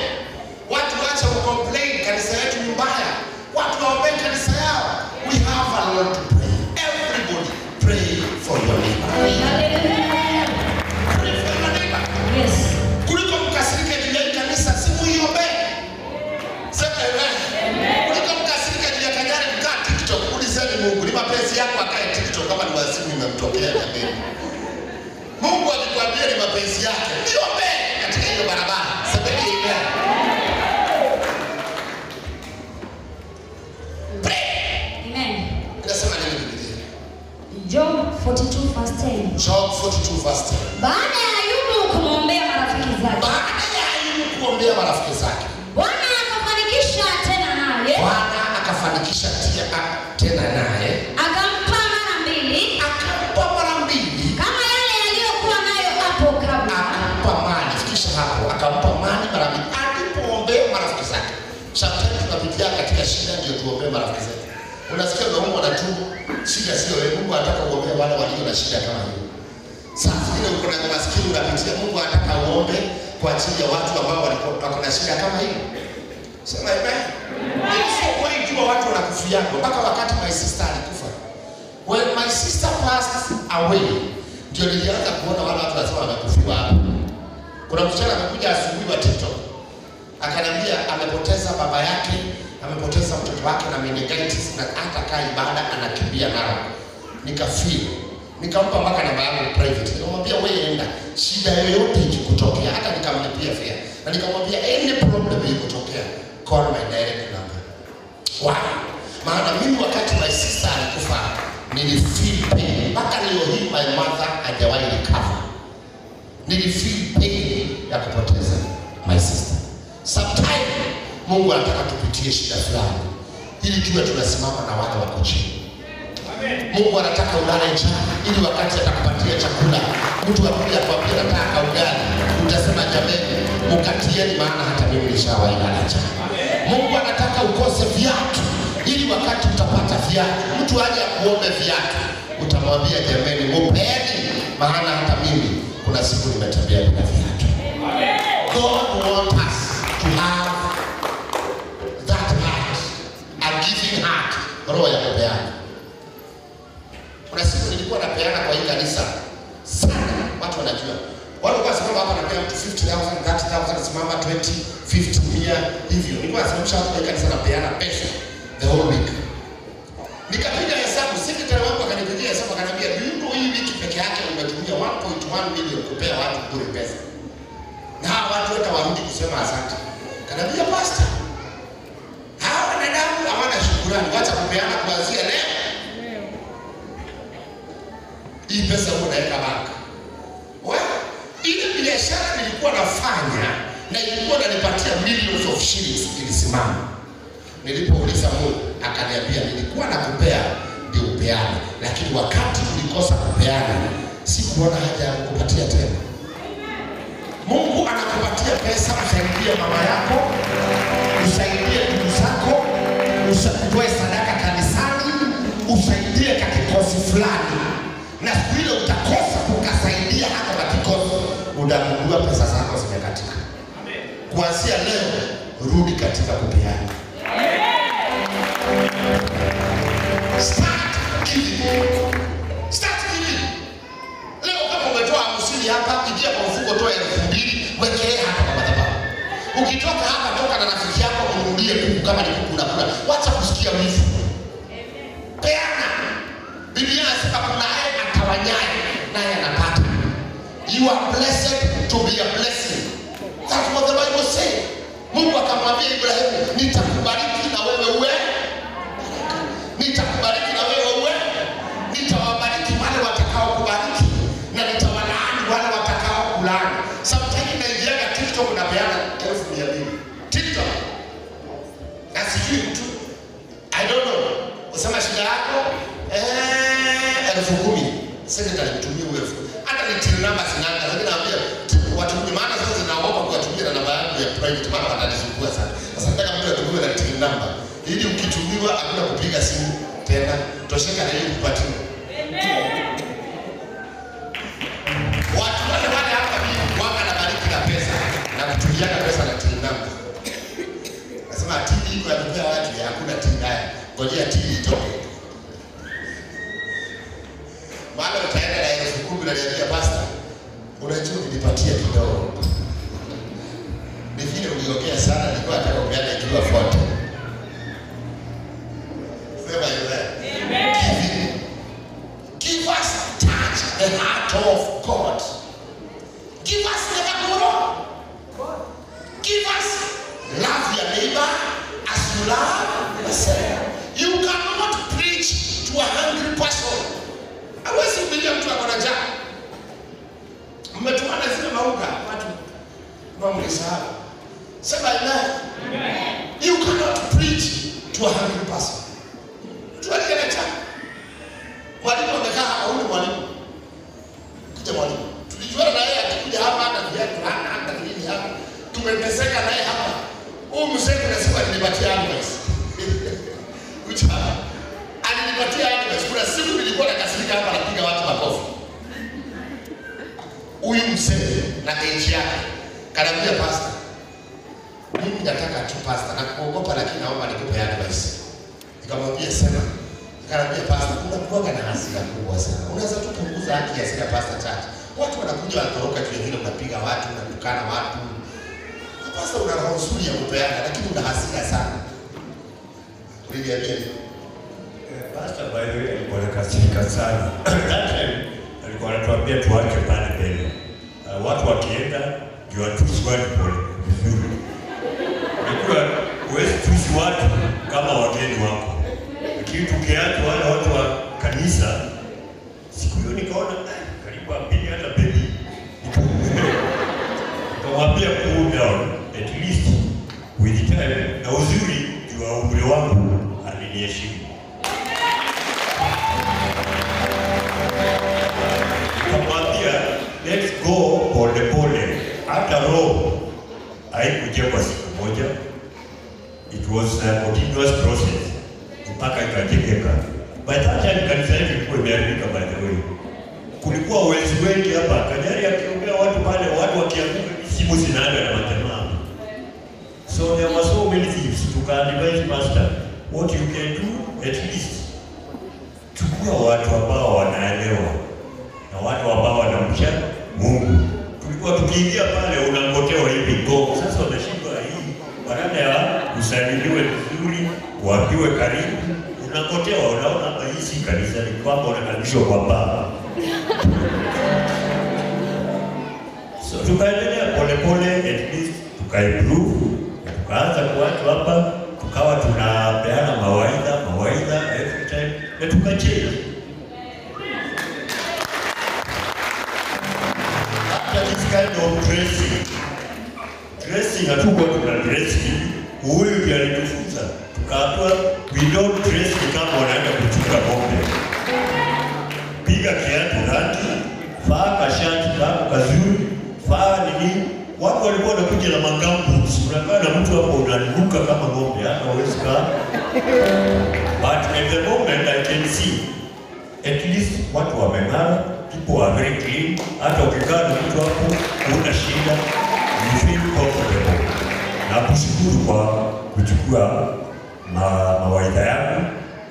Watu waache kucomplain kanisa yetu ni mbaya. Watu waombe kanisa yao. We have a lot to pray. Everybody pray for your neighbor. Pray for your neighbor. Yes. Kuliko mkasirike juu ya kanisa, si muiombe. Sema amen. Kuliko mkasirike juu ya Kanyari, mkaa TikTok, ulizeni Mungu, ni mapenzi yako akae TikTok kama ni wazimu imemtokea jameni. Mungu alikwambia ni mapenzi yake. Niombe katika hiyo barabara. Semeni amen. Pray. Amen. Inasema nini Biblia? Job 42 verse 10. Job 42 verse 10. Baada ya Ayubu kumwombea marafiki zake, Baada ya Ayubu kuombea marafiki zake, Bwana akafanikisha tena naye, Bwana akafanikisha tena naye, akampa mara mbili akampa mara mbili, kama yale yaliyokuwa nayo hapo kabla. akampa mali. Fikisha hapo, akampa mali mara mbili alipoombea marafiki zake. Sometimes tunapitia katika shida ndio tuombee marafiki zetu. Unasikia unaumwa na tumbo, shida sio wewe. Mungu anataka uombee wale walio na shida kama hiyo. Saa zingine uko na maskini unapitia, Mungu anataka uombe kwa ajili ya watu ambao walikuwa wako na shida kama hiyo. Sema amen. Mimi sikuwahi jua watu wanakufiaga mpaka wakati my sister alikufa. When my sister passed away, ndio nilianza kuona wale watu wanasema wamekufiwa hapa. Kuna msichana amekuja asubuhi wa TikTok. Akaniambia amepoteza baba yake, amepoteza mtoto wake na meningitis na hata kaa ibada anakimbia nao. Nikafeel. Nikampa mpaka namba yangu private. Nikamwambia wewe enda, shida yoyote ikikutokea, hata nikamlipia fare. Na nikamwambia any problem ikikutokea, call my direct number. Why? Maana mimi wakati my sister alikufa, nilifeel pain. Mpaka leo hii my mother hajawahi recover. Nilifeel pain ya kupoteza my sister. Sometimes Mungu anataka tupitie shida fulani ili tuwe tunasimama na wale wako chini. Mungu anataka ulale njaa ili wakati atakupatia chakula, mtu akuja akwambia nataka ugali, utasema jameni, mkatieni, maana hata mimi nishawahi lala njaa. Mungu anataka ukose viatu ili wakati utapata viatu, mtu aje akuombe viatu, Utamwambia jameni, mupeni, maana hata mimi kuna siku nimetembea bila viatu. God wants us to have that heart, a giving heart, roho ya kupeana. Kuna siku nilikuwa napeana kwa hii kanisa sana, watu wanajua. Wale walikuwa simama hapa napea mtu 50,000, 30,000, simama 20, 50, 100 hivyo. Nilikuwa nasimamisha watu kwa hii kanisa napeana pesa the whole week. Nikapiga hesabu, secretary wangu akanipigia hesabu akaniambia, "Do you know hii wiki peke yake umetumia 1.1 million kupea watu bure pesa?" Na hawa watu hata warudi kusema asante. Kaniambia, "Pastor, hawa wanadamu hawana shukrani, wacha kupeana kuanzia leo. Hii pesa huwa naweka bank." Well, ile biashara nilikuwa nafanya na ilikuwa inanipatia millions of shillings ilisimama. Nilipouliza Mungu akaniambia, nilikuwa nakupea ndio upeane, lakini wakati ulikosa kupeana sikuona haja ya kukupatia tena. Mungu anakupatia pesa usaidie mama yako, usaidie ndugu zako, utoe sadaka kanisani, usaidie kakikosi fulani. Na siku ile utakosa kukasaidia hata na kikosi, utagundua pesa zako zimekatika. Kuanzia leo rudi katika kupeana. Start giving. Start giving. Leo kama umetoa 50 hapa, ingia kwa mfuko, toa 2,000, wekelea hapa kwa madhabahu. Ukitoka hapa, toka na rafiki yako ununulie kuku kama ni kuku unakula. Wacha kusikia wivu. Peana. Biblia inasema kunaye atawanyaye naye anapata. You are blessed to be a blessing. That's what the Bible says. Mungu akamwambia Ibrahimu, nitakubariki na wewe uwe baraka. Nitakubariki na wewe uwe, nitawabariki wale watakao kubariki na nitawalaani wale watakao kulaani. Sometimes naingiaga TikTok na peana 200,000. TikTok. Na sijui mtu. I don't know. Usema shida yako 10,000. Secretary mtumie huyo 10,000. Hata ni till number zinanga, lakini naambia watu maana sasa zinaogopa kuwatumia na namba yangu ya private, maana watanisumbua sana. Sasa nataka mtu atumiwe na till number ili ukitumiwa hakuna kupiga simu tena, tosheka na hiyo kupatiwa. Watu wale wale hapa mimi wanga na bariki na pesa na kutumiana pesa na till number. Nasema till iko ya kupea watu, hakuna till haya. Ngojea till itoke. Maana utaenda na 10,000 na niambia pastor, unajua nilipatia kidogo. Ni vile uliongea sana, nilikuwa nataka kupeana ikiwa 40. Sema amen. Amen. Give us touch the heart of God. Give us never go wrong. Give us love your neighbor as you love yourself. You cannot preach to a hungry person. Hawezi kuhubiria mtu ako na njaa. Mmetumana zile mauga watu mlisahau. Sema amen. You cannot preach to a hungry person. Mtu aliye na njaa. Mwalimu amekaa hapa, huyu mwalimu. Kuja mwalimu. Tulijuana na yeye akikuja hapa hata viatu hana hata nini hapa. Tumeteseka naye hapa. Huyu mzee kuna siku alinipatia advice. Kuja hapa. Alinipatia advice. Kuna siku nilikuwa nakasirika hapa napiga watu makofi. Huyu mzee na age yake kaniambia, pastor, mimi nataka tu pastor na kuogopa, lakini naomba nikupe advice. Nikamwambia sema. Nikamwambia pastor, unakuwa na hasira kubwa sana. Unaweza tu punguza haki ya hasira pastor chache. Watu wanakuja wanatoroka juu ya vile unapiga watu, unatukana watu. Na pastor una roho nzuri ya kupeana, lakini una hasira sana. Uliniambia nini? Pastor, by the way, alikuwa anakasirika sana. That time alikuwa anatuambia tuache pale mbele. Watu wakienda ndio watusi watu pole vizuri. Unajua huwezi tusi watu kama wageni wako. Lakini tukiacha wale watu wa kanisa, siku hiyo nikaona karibu apige hata baby. Nikamwambia cool down at least with time, na uzuri juu ya umri wangu aliniheshimu. Nikamwambia let's go pole pole. Hata roho haikujengwa siku moja. It was a continuous process mpaka ikajengeka. By that time kanisa yetu ilikuwa imeharibika, by the way. Kulikuwa wezi wengi hapa. Kanyari akiombea watu pale, watu wakianguka, simu zinaenda na majamaa. So there were so many thieves. Tukaadvise pastor, what you can do at least, chukua watu ambao wanaelewa na watu ambao wanamcha Mungu. Tulikuwa tukiingia pale unangotewa hivi go. Sasa unashindwa hii, badala ya usalimiwe vizuri, uambiwe karibu, unangotewa, unaona hapa hii si kanisa, ni kwamba unakaribishwa kwa baba. So tukaendelea polepole, at least tukaimprove, tukaanza kuwatu hapa, tukawa tunapeana mawaidha every time, na tukachange. After this kind of dressing hatukuwa tuna dress hivi. Huyu ndiye alitufunza, tukaambiwa we don't dress ni kama wanaenda kuchunga ng'ombe. Piga kiatu rangi, vaa kashati kako kazuri, vaa nini. Watu walikuwa wanakuja na magumboots, unakaa na mtu hapo unanuka kama ng'ombe, hata huwezi kaa. But at the moment I can see at least watu wameng'ara, people are very clean. Hata ukikaa na mtu hapo huna shida, you feel comfortable. Na kushukuru kwa kuchukua mawaidha yangu,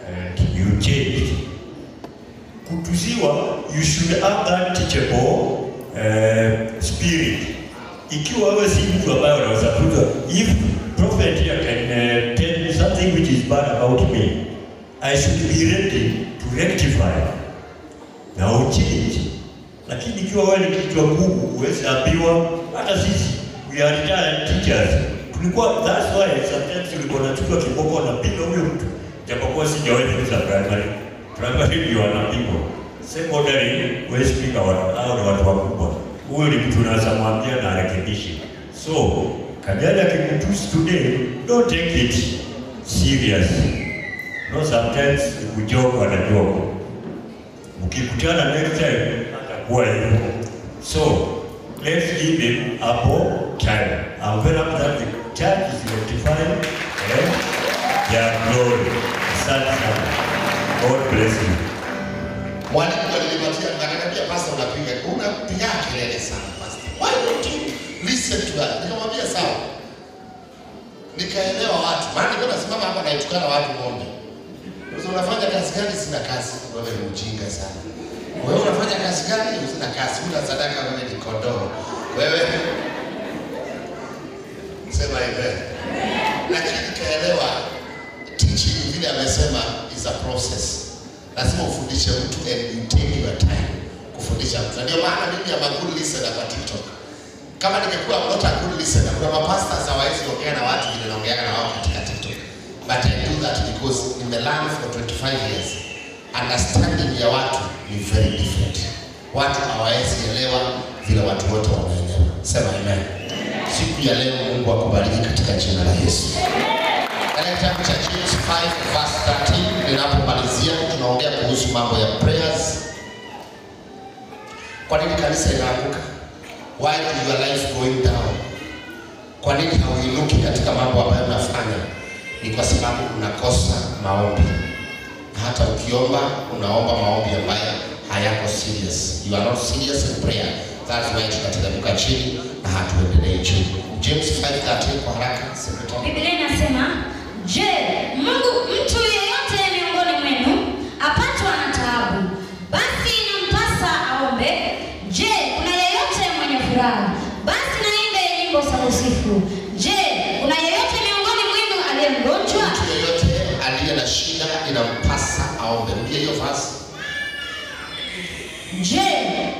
and you changed. Kutuziwa, you should have that teachable spirit. Ikiwa wewe si mtu ambaye unaweza kuja, if prophet here can tell me something which is bad about me, I should be ready to rectify na uchange. Lakini ikiwa wewe ni kichwa ngumu, huwezi ambiwa. Hata sisi we are retired teachers, tulikuwa, that's why sometimes tulikuwa tunachukua kiboko na piga huyo mtu, japokuwa sijawahi kuuza primary. Primary ndio wanapigwa, secondary huwezi piga watu, hao ni watu wakubwa. Huyo ni mtu unaweza mwambia na arekebishe. So Kanyari akikutusi today, don't take it serious. No, sometimes kujoke wanajoke. Mkikutana next time atakuwa hivyo. So let's give him ample time. I'm very happy that the church is rectifying and their glory. Asante sana. God bless you. Mwalimu alinipatia, akaniambia pastor, unapiga kelele sana pastor. Why don't you listen to that? Nikamwambia sawa. Nikaelewa watu. Maana nilikuwa nasimama hapa naitukana watu ng'ombe. Sasa unafanya kazi gani? Sina kazi. Wewe ni mjinga sana. Wewe unafanya kazi gani? Sina kazi. Una sadaka, wewe ni kondoo. Wewe sema hivi. Lakini nikaelewa teaching vile amesema is a process. Lazima ufundishe mtu and you take your time kufundisha mtu. Ndio maana mimi am a good listener kwa TikTok. Kama ningekuwa not a good listener, kuna mapastors hawawezi ongea na watu vile naongea na wao katika TikTok. But I do that because nimelearn for 25 years. Understanding ya watu ni very different. Watu hawawezi elewa vile watu wote wanaelewa. Sema amen. Siku ya leo Mungu akubariki katika jina la Yesu. Katika kitabu cha James 5 verse 13, ninapomalizia tunaongea kuhusu mambo ya prayers. Kwa nini kanisa inaanguka? Why is your life going down? Kwa nini hauinuki katika mambo ambayo unafanya? Ni kwa sababu unakosa maombi. Hata ukiomba, unaomba maombi ambayo hayako serious. You are not serious in prayer. That's why tunateremka chini na hatuendelei juu. James 5:13 kwa haraka. Biblia inasema, je, Mungu mtu yeyote miongoni mwenu apatwa na taabu, basi inampasa aombe. Je, kuna yeyote mwenye furaha? Basi naimbe nyimbo za kusifu. Je, kuna yeyote miongoni mwenu aliye mgonjwa? Mtu yeyote aliye na shida inampasa aombe. Rudia hiyo verse. Je,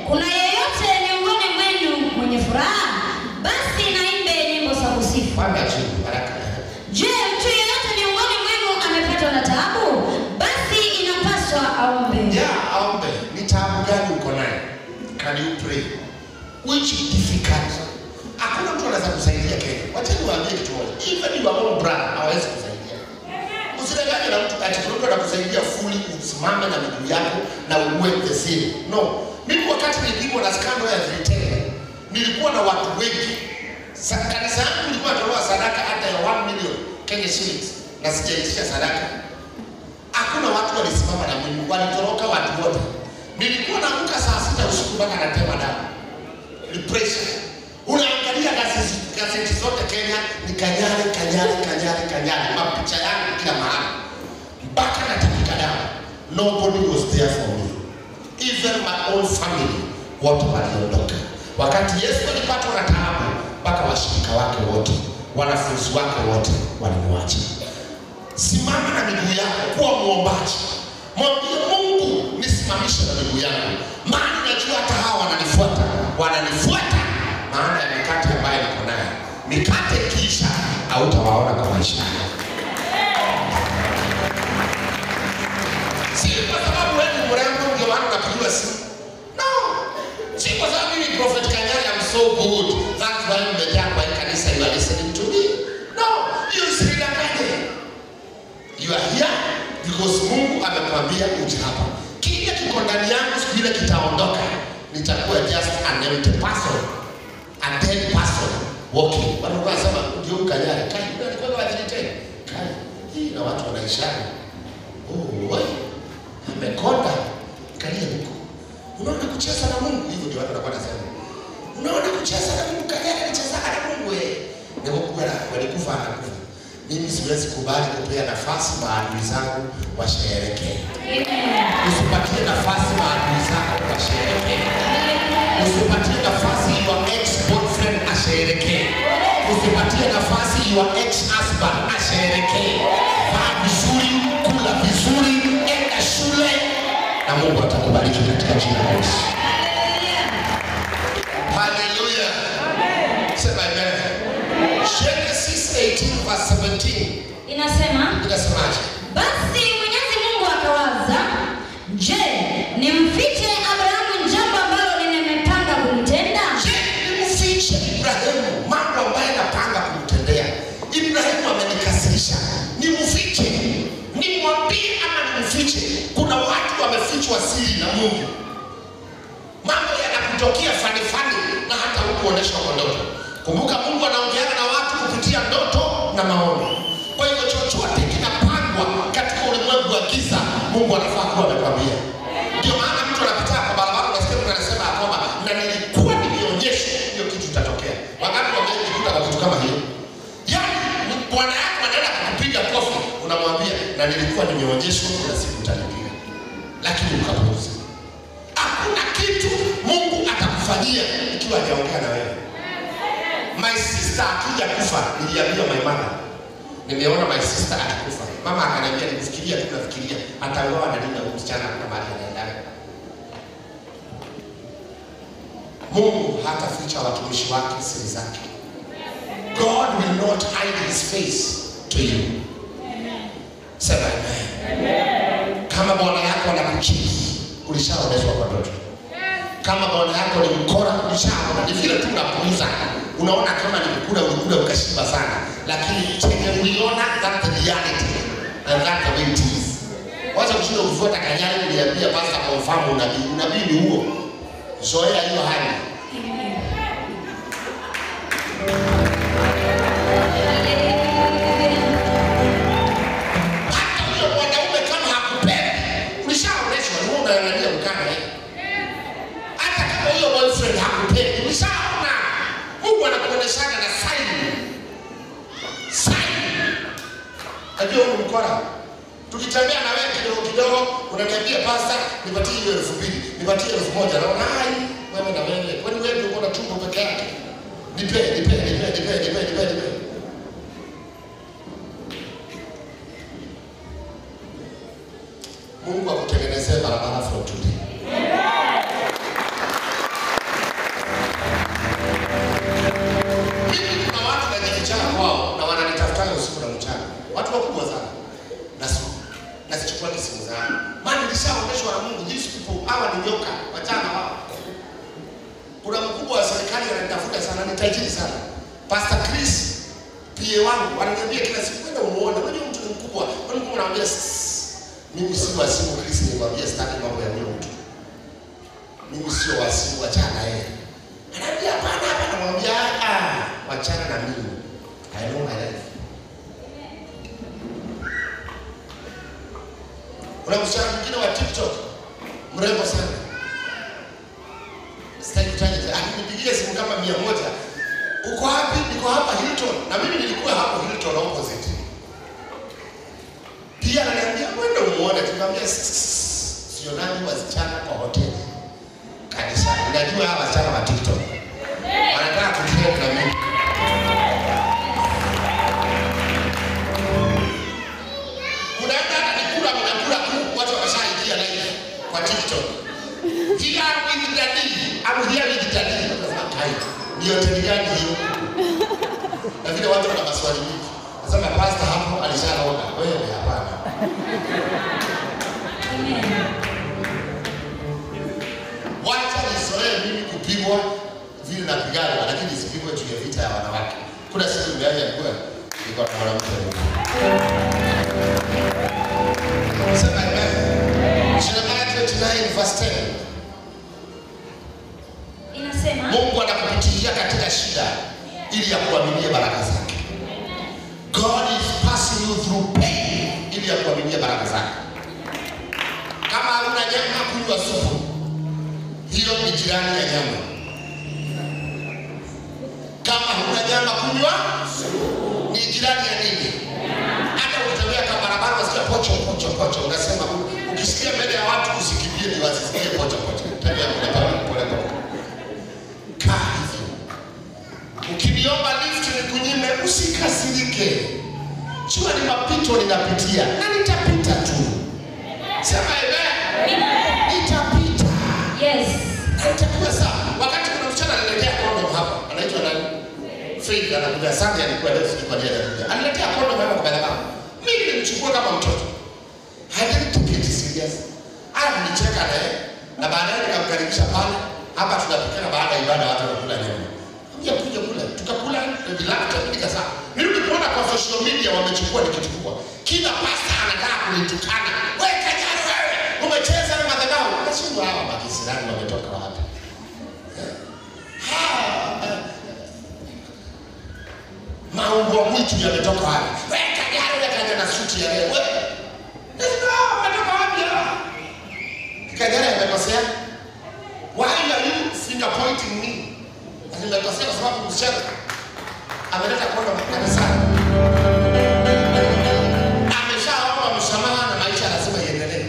kuna yeyote miongoni mwenu mwenye furaha? Basi naimbe nyimbo za kusifu. Panda juu haraka. Je, mtu yeyote miongoni mwenu amepatwa na taabu? Basi inapaswa aombe. Yeah, aombe. Ni taabu gani uko nayo? Can you pray? Which difficult? Hakuna mtu anaweza kusaidia Kenya. Wacha niwaambie kitu moja. Even your own brother hawezi kusaidia. Usidanganywe na mtu ati mtu anakusaidia fully usimame na miguu yako na uwe the same. No. Mimi wakati nilipigwa na scandal ya 310, nilikuwa na watu wengi. Kanisa yangu ilikuwa inatoa sadaka hata ya 1 million Kenya shillings na sijaitisha sadaka. Hakuna Hakuna watu walisimama na mimi, walitoroka watu wote. Nilikuwa naamka saa 6 usiku mpaka natema damu. Ni pressure. Unaangalia gazeti zote Kenya ni Kanyari, Kanyari, Kanyari, Kanyari. Mapicha yangu kila mahali. Mpaka natapika damu. Nobody was there for me. Even my own family wote waliondoka. Wakati Yesu alipatwa na taabu, mpaka washirika wake wote, wanafunzi wake wote walimwacha. Simama na miguu yako, kuwa muombaji. Mwambie Mungu, nisimamishe na miguu yangu. Maana najua hata hawa wananifuata, wananifuata maana ya mikate ambayo niko nayo. Mikate ikiisha, hautawaona kwa maisha yako. Si kwa sababu wewe ni mrembo ndio maana unapigiwa simu. No. Si kwa sababu mimi Prophet Kanyari I'm so good. That's why nimejaa kwa kanisa, you are listening to me. No, you usidanganye. You are here because Mungu amekwambia uje hapa. Kile kiko ndani yangu siku ile kitaondoka. Nitakuwa just an empty person. A dead person walking. Watu wanasema ndio Kanyari. Kai, alikuwa kwa 310. Kai, hii na watu wanaishana. Oh, oi. Amekonda. Kalia huko. Unaona kucheza na Mungu, hivyo ndio watu wanakuwa wanasema. Unaona kucheza na Mungu, Kanyari alicheza na Mungu eh. Ndio walikufa anakufa. Mimi siwezi kubali kupea nafasi maadui zangu washerehekee. Usipatie nafasi maadui zako washerehekee. Usipatie nafasi your ex-boyfriend asherehekee. Usipatie nafasi your ex-husband asherehekee. Vaa vizuri, kula vizuri, enda shule na Mungu atakubariki katika jina la Yesu. Hallelujah. Sema amen. Genesis 18 verse 17. Inasema, inasemaje? Basi Mwenyezi Mungu akawaza, je, nimfiche Abrahamu jambo ambalo nimepanga kumtenda? Je, nimfiche Ibrahimu mambo ambayo napanga kumtendea? Ibrahimu amenikasirisha. Nimfiche? Nimwambie ama nimfiche? Kuna watu wamefichwa siri na Mungu. Mambo yanakutokea fani fani na hata hukuoneshwa kwa ndoto. Kumbuka Mungu anaongeana na watu kupitia ndoto na maono. Kwa hivyo chochote kinapangwa katika ulimwengu wa giza, Mungu anafaa kuwa amekwambia. Ndio maana mtu anapita kwa barabara unasikia mtu anasema kwamba na nilikuwa nilionyeshwa hiyo kitu itatokea. Wakati wamejikuta kwa kitu kama hiyo. Yaani bwana yako anaenda kukupiga kofi, unamwambia na nilikuwa nimeonyeshwa kuna siku utanipiga. Lakini ukapuuza. Hakuna kitu Mungu atakufanyia ikiwa hajaongea na wewe. My sister akija kufa, niliambia my mother. Nimeona my sister akikufa. Mama akaniambia nikufikiria tu nafikiria atauawa na nini huyu msichana kuna mahali anaenda. Mungu hataficha watumishi wake siri zake. God will not hide his face to you. Sema amen. Amen. Kama bwana yako anakuchiki, ulishaoneshwa kwa ndoto. Kama bwana yako ni mkora, ulishaona. Ni vile tu unapuuza. Unaona kama ni kukula ulikula ukashiba sana, lakini chenye uliona, that's the reality and that's the way it is. Wacha kushinda kufuata Kanyari, uliambia pastor confirm unabii. Unabii ni huo. Zoea hiyo hali. Hata huyo mwanaume kama hakupendi, ulishaoneshwa, ni wewe unaangalia ukana yeye. Hata kama huyo boyfriend hakupendi, ulishaona. Mungu anakuoneshana na sign. Sign. Najua huyu mkora. Tukitembea na wewe kidogo kidogo, unaniambia pastor, nipatie hiyo 2000, nipatie 1000. Naona hai, wewe na wewe. Kwani wewe ndio uko na tumbo peke yake? Nipe, nipe, nipe, nipe, nipe, nipe, nipe. Mungu akutengenezee barabara from today. Mimi kuna watu najifichana kwao na wananitafuta usiku na mchana. Watu wakubwa sana. Na sichukua simu zangu. Maana nilishaonyeshwa na Mungu these people hawa ni nyoka, wachana wao. Kuna mkubwa wa serikali ananitafuta sana, ni tajiri sana. Pastor Chris PA wangu ananiambia kila siku kwenda umuone. Unajua mtu ni mkubwa. Kwa nini unamwambia mimi si wa simu Chris, nikwambia sitaki mambo ya huyo mtu. Mimi sio wa simu, wachana yeye. Ananiambia hapana, hapana, namwambia ah, wachana na mimi. I know my life. Kuna msichana mwingine wa TikTok mrembo sana, sitaki kutaja, alinipigia simu kama 100. Uko wapi? Niko hapa Hilton. Na mimi nilikuwa hapo Hilton opposite. Pia ananiambia mwende umuone. Tukamwambia sionani wasichana kwa hoteli kanisa. Unajua hawa wasichana wa TikTok wanataka kutrend na mimi. Unaenda hata nikula, mnakula kuku, watu wameshaingia live kwa TikTok. Here with daddy, I'm here with daddy. Nasema kai, ni hoteli gani hiyo? Na vile watu wana maswali mingi. Nasema pastor hapo alisharoga. Wewe hapana. Wacha nizoee mimi kupigwa vile napigana, lakini nisipigwe juu ya vita ya wanawake. Kuna siku mbaya alikuwa nilikuwa na mwanamke. Sema amen. Jeremiah 29 verse 10. Inasema Mungu anakupitilia katika shida ili akuaminie baraka zake. God is passing you through pain ili akuaminie baraka zake. Kama huna nyama, kunywa supu. Hiyo ni jirani ya nyama. Kama huna nyama, kunywa supu. Ni jirani ya nini? Hata ukitembea kwa barabara unasikia pocho pocho pocho, unasema ukisikia mbele ya watu usikimbie, ni wasisikie pocho pocho. Tembea pole pole pole. Kaa hivyo. Ukiniomba lift nikunyime, usikasirike. Jua ni mapito ninapitia na nitapita tu. Sema amen. Nitapita. Yes. Na nitakuwa sawa. Wakati kuna msichana ananiletea condom hapa, anaitwa nani? Faith anakuja Sunday, alikuwa leo sijui kwa nini anakuja. Aniletea condom hapa kwa barabara. Mimi nilimchukua kama mtoto. I didn't take it serious. Alinicheka naye na baadaye nikamkaribisha pale. Hapa tunapikana baada ya ibada watu wanakula nyama. Kuja kuja kula. Tukakula nililata nikasema. Mimi nilipoona kwa social media wamechukua nikichukua. Kila pastor anataka kunitukana. Wewe Kanyari wewe umecheza na madhabahu. Nashindwa hawa makisirani wametoka wapi? Maumbo mwitu yametoka wapi? Wewe Kanyari wewe kaja na suti ya leo. Wewe. Nashindwa hawa wametoka wapi hawa? Kanyari amekosea. Why are you finger pointing me? Nimekosea kwa sababu msichana ameleta kondom kanisani. Ameshaomba msamaha na maisha lazima iendelee.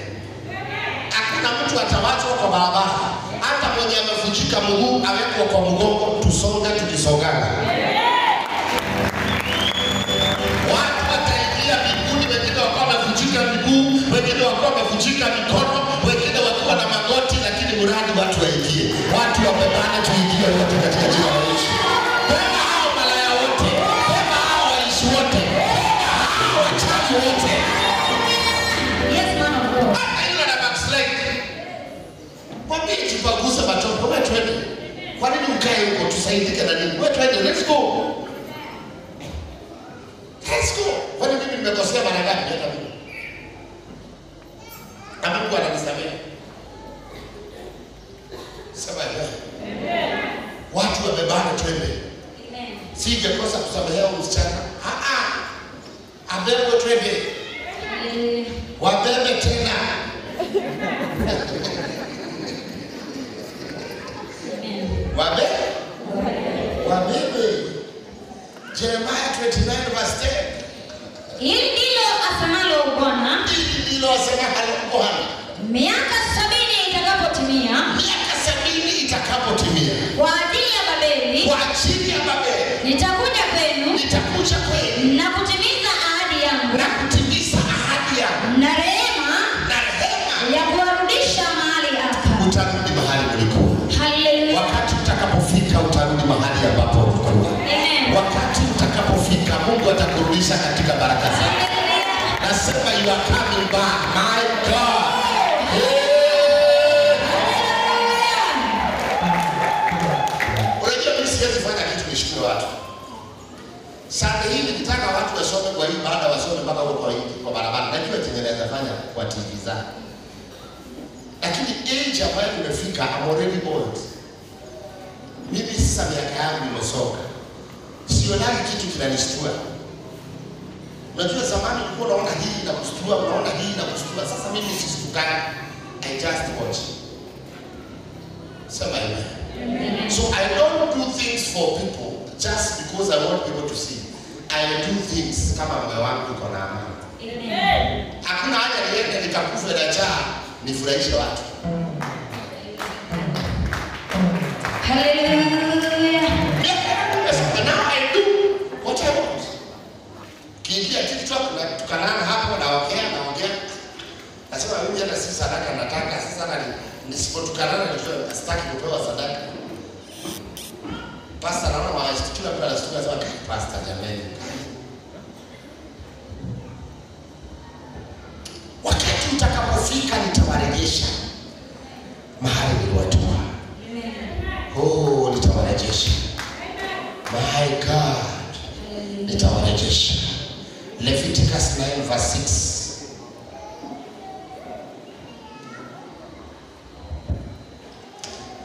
Hakuna mtu atawachwa kwa barabara. Hata mwenye amevunjika mguu awekwe kwa mgongo, tusonge tukisongana. Watu wataingia mbinguni, wengine wakiwa wamevunjika miguu, wengine wakiwa wamevunjika mikono, wengine wakiwa na magoti, lakini mradi watu waingie. Watu wabebane, tuingie wote katika jina la Yesu. Beba hao malaya wote, beba hao waishi wote, beba hao wachawi wote. Yes, man of God. Hata yule ana backslide. Mwambie tupagusa matope, wewe twende. Kwa nini ukae huko tusaidike na nini? Wewe twende, let's go. Let's go. Kwani mimi nimekosea mara ngapi hata mimi? Na Mungu ananisamehe. Sema amen. Watu wabebane twende. Amen. Sijakosa kusamehea msichana. Abebwe twende. Wabebe tena. Amen. Wabebe. Jeremiah 29 verse 10. Hili ndilo asemalo Bwana, Hili ndilo asemalo Bwana. miaka 70 itakapotimia, Miaka 70 itakapotimia, kwa ajili ya Babeli, kwa ajili ya Babeli nitakuja kwenu nitakuja kwenu na kutimiza ahadi yangu na kutimiza ahadi yangu na rehema na rehema ya kuwarudisha mahali hapa. Utarudi mahali ulikuwa. Haleluya. Wakati utakapofika utarudi mahali ambapo ulikuwa. Amen. Wakati utakapofika Mungu atakurudisha katika baraka zake. Haleluya. Nasema you are coming back, my God. Hey. Unajua mimi siwezi fanya kitu nishukuru watu. Sasa hii nikitaka watu wasome kwa hii baada wasome mpaka huko kwa hii kwa barabara. Najua chenye naweza fanya kwa TV zao. Lakini age ambayo nimefika, I'm already old. Mimi sasa miaka yangu imesonga. Sionagi kitu kinanishtua. Unajua zamani ulikuwa unaona hii na kustua, unaona hii na kustua. Sasa mimi sistukani. I just watch. Sema amen. So I don't do things for people just because I want people to see. I do things kama moyo wangu uko na amani. Amen. Hakuna haja niende nikakufe na njaa nifurahishe watu. Hallelujah. Now I do what I want. Kiingia TikTok na tukanana hapo naongea naongea. Nasema mimi hata si sadaka nataka, si sana nisipotukanana nitoe, sitaki kupewa sadaka. Pastor naona wanashtuka, mtu anashtuka sema pastor jamani. Wakati utakapofika nitawarejesha mahali niliwatoa. Oh, nitawarejesha. My God, nitawarejesha. Leviticus 9 verse 6.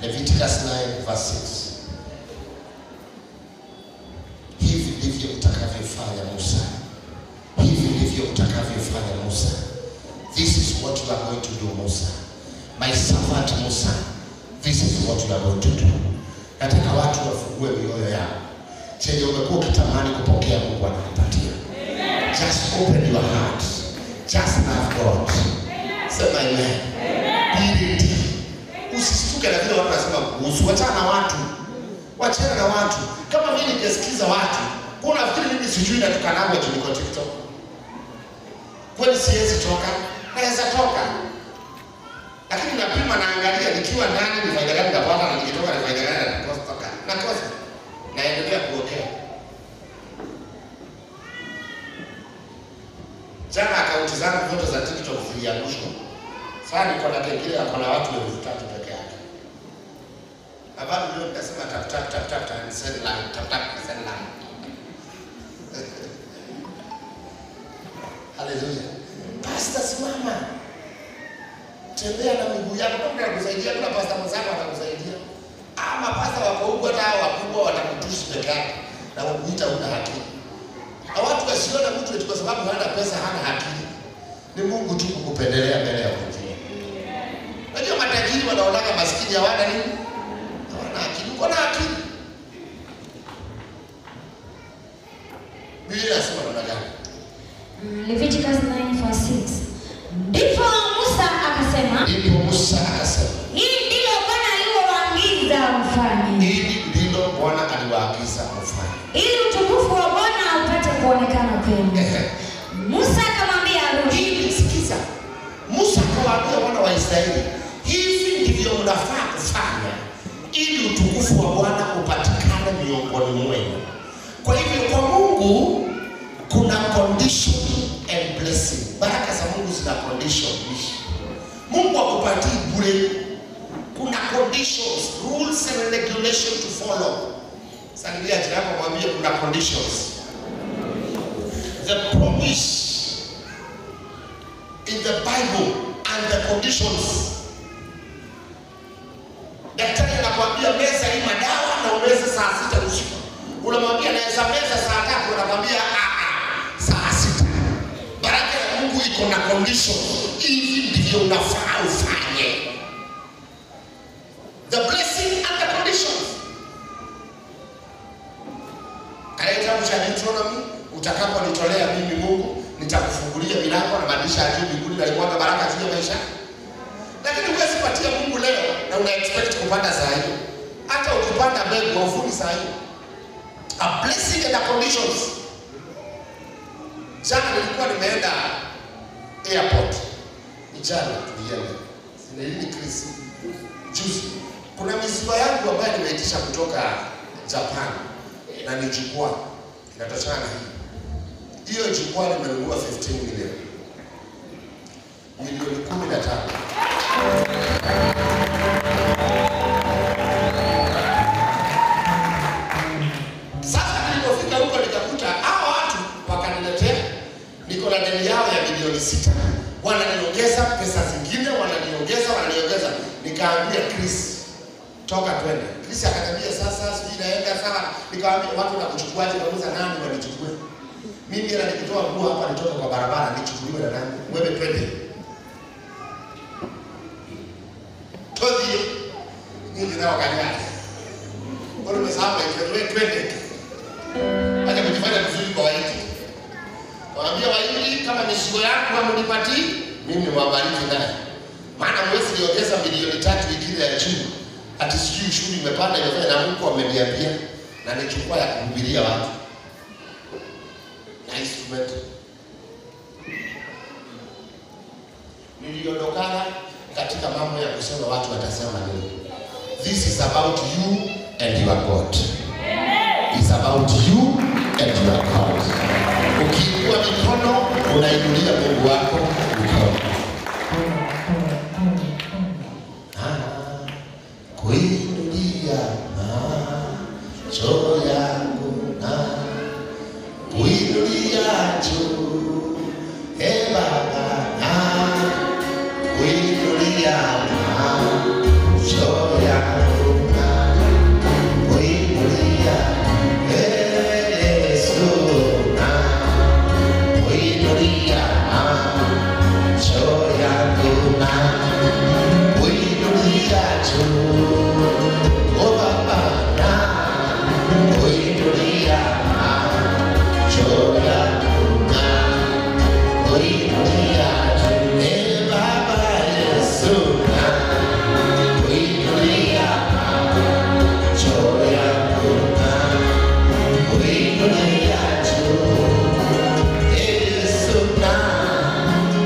Leviticus 9 verse 6. Hivi ndivyo utakavyofanya Musa. Hivi ndivyo utakavyofanya Musa. This is what you are going to do, Musa. My servant Musa, this is what you are going to do. Nataka watu wafungue mioyo yao. Chenye umekuwa ukitamani kupokea, Mungu anakupatia. Just open your heart. Just love God. Sema amen. Amen. Usistuke na vile watu wanasema kuhusu. Wachana na watu. Wachana na watu. Kama mimi ningesikiza watu, kuna nafikiri mimi sijui natukanagwa juu niko TikTok. Kweli siwezi toka, naweza toka. Lakini napima naangalia nikiwa ndani ni faida gani napata na nikitoka ni faida gani nakosa toka. Nakosa. Naendelea kuongea. Jana akaunti zangu zote za TikTok ziliangushwa. Sasa niko na kengine na kuna watu 3,000 peke yake. Habari leo nikasema tap tap tap tap and send line, tap tap and send line. Hallelujah. Pastor simama. Tembea na miguu yako, kama anakusaidia kuna pastor mwenzako atakusaidia. Ama pastor wako huko hata hao wakubwa watakutusi peke yake na kukuita una haki. Na watu wasiona mtu eti kwa sababu hana pesa hana akili. Ni Mungu tu kukupendelea mbele ya wengine. Unajua matajiri wanaonaga maskini hawana nini? Hawana akili. Uko na akili. Biblia inasema namna gani? Leviticus 9 verse 6. Ndipo Musa akasema, Ndipo Musa akasema, hili ndilo Bwana alilowaagiza mfanye, hili ndilo Bwana aliwaagiza mfanye, ili utukufu wa Bwana upate kuonekana kwenu. Musa akamwambia Haruni, Hili sikiza. Musa akawaambia wana wa Israeli, hivi ndivyo mnafaa kufanya ili utukufu wa Bwana upatikane miongoni mwenu. Kwa hivyo kwa Mungu kuna condition and blessing. Baraka za Mungu zina condition. Mungu hakupatii bure. Kuna conditions, rules and regulations to follow. Salimia jirani yako mwambie kuna conditions. The promise in the Bible and the conditions. Daktari anakuambia meza hii madawa na umeze saa 6 usiku. Unamwambia naweza meza saa 3, anakuambia saa 6. Baraka ya Mungu iko na condition. Hivi ndivyo unafaa ufanye. The blessing and the conditions. Katika kitabu cha Deuteronomy, utakaponitolea mimi Mungu, nitakufungulia milango na madirisha ya juu mbinguni na nimwaga baraka juu ya maisha. Lakini huwezi patia Mungu leo na una expect kupanda saa hiyo. Hata ukipanda mbegu hauvuni saa hiyo. A blessing and the conditions. Jana nilikuwa nimeenda airport. Ni jana tulienda. Sina nini Chris. Juzi. Kuna mizigo yangu ambayo nimeitisha kutoka Japan na ni jukwaa. Inatoshana na hii. Hiyo jukwaa nimenunua 15 million. Milioni 15. Sasa nilipofika huko nikakuta hao watu wakaniletea, niko na deni yao ya milioni 6. Wananiongeza pesa zingine, wananiongeza. Nikaambia Chris, toka twende. Chris akaniambia sasa sijui naenda sawa. Nikamwambia watu wanakuchukuaje? Nauliza nani wanichukue? Mimi hela nikitoa nguo hapa nitoke kwa barabara nichukuliwe na nani? Wewe twende. Todhi. Nini nao kanyana. Mbona umesahau wewe twende. Acha kujifanya vizuri kwa Wahindi. Waambia Wahindi kama mizigo yako hamnipatii, mimi niwabariki naye. Maana mwezi niongeza milioni 3 ingine ya chini. Ati sijui ushuru imepanda imefanya na Mungu ameniambia na nichukua ya kuhubiria watu. Na instrument. Niliondokana katika mambo ya kusema watu watasema nini. This is about you and your God. It's about you and your God. Ukiinua mikono, unainulia Mungu wako mikono. Kuinulia macho yangu na kuinulia juu, e Baba, na kuinulia macho yangu na kuinulia Yesu na kuinulia macho yangu na kuinulia juu, o Baba, na kuinulia macho yangu na kuinulia juu, e Baba Yesu na kuinulia macho yangu na kuinulia juu, Yesu na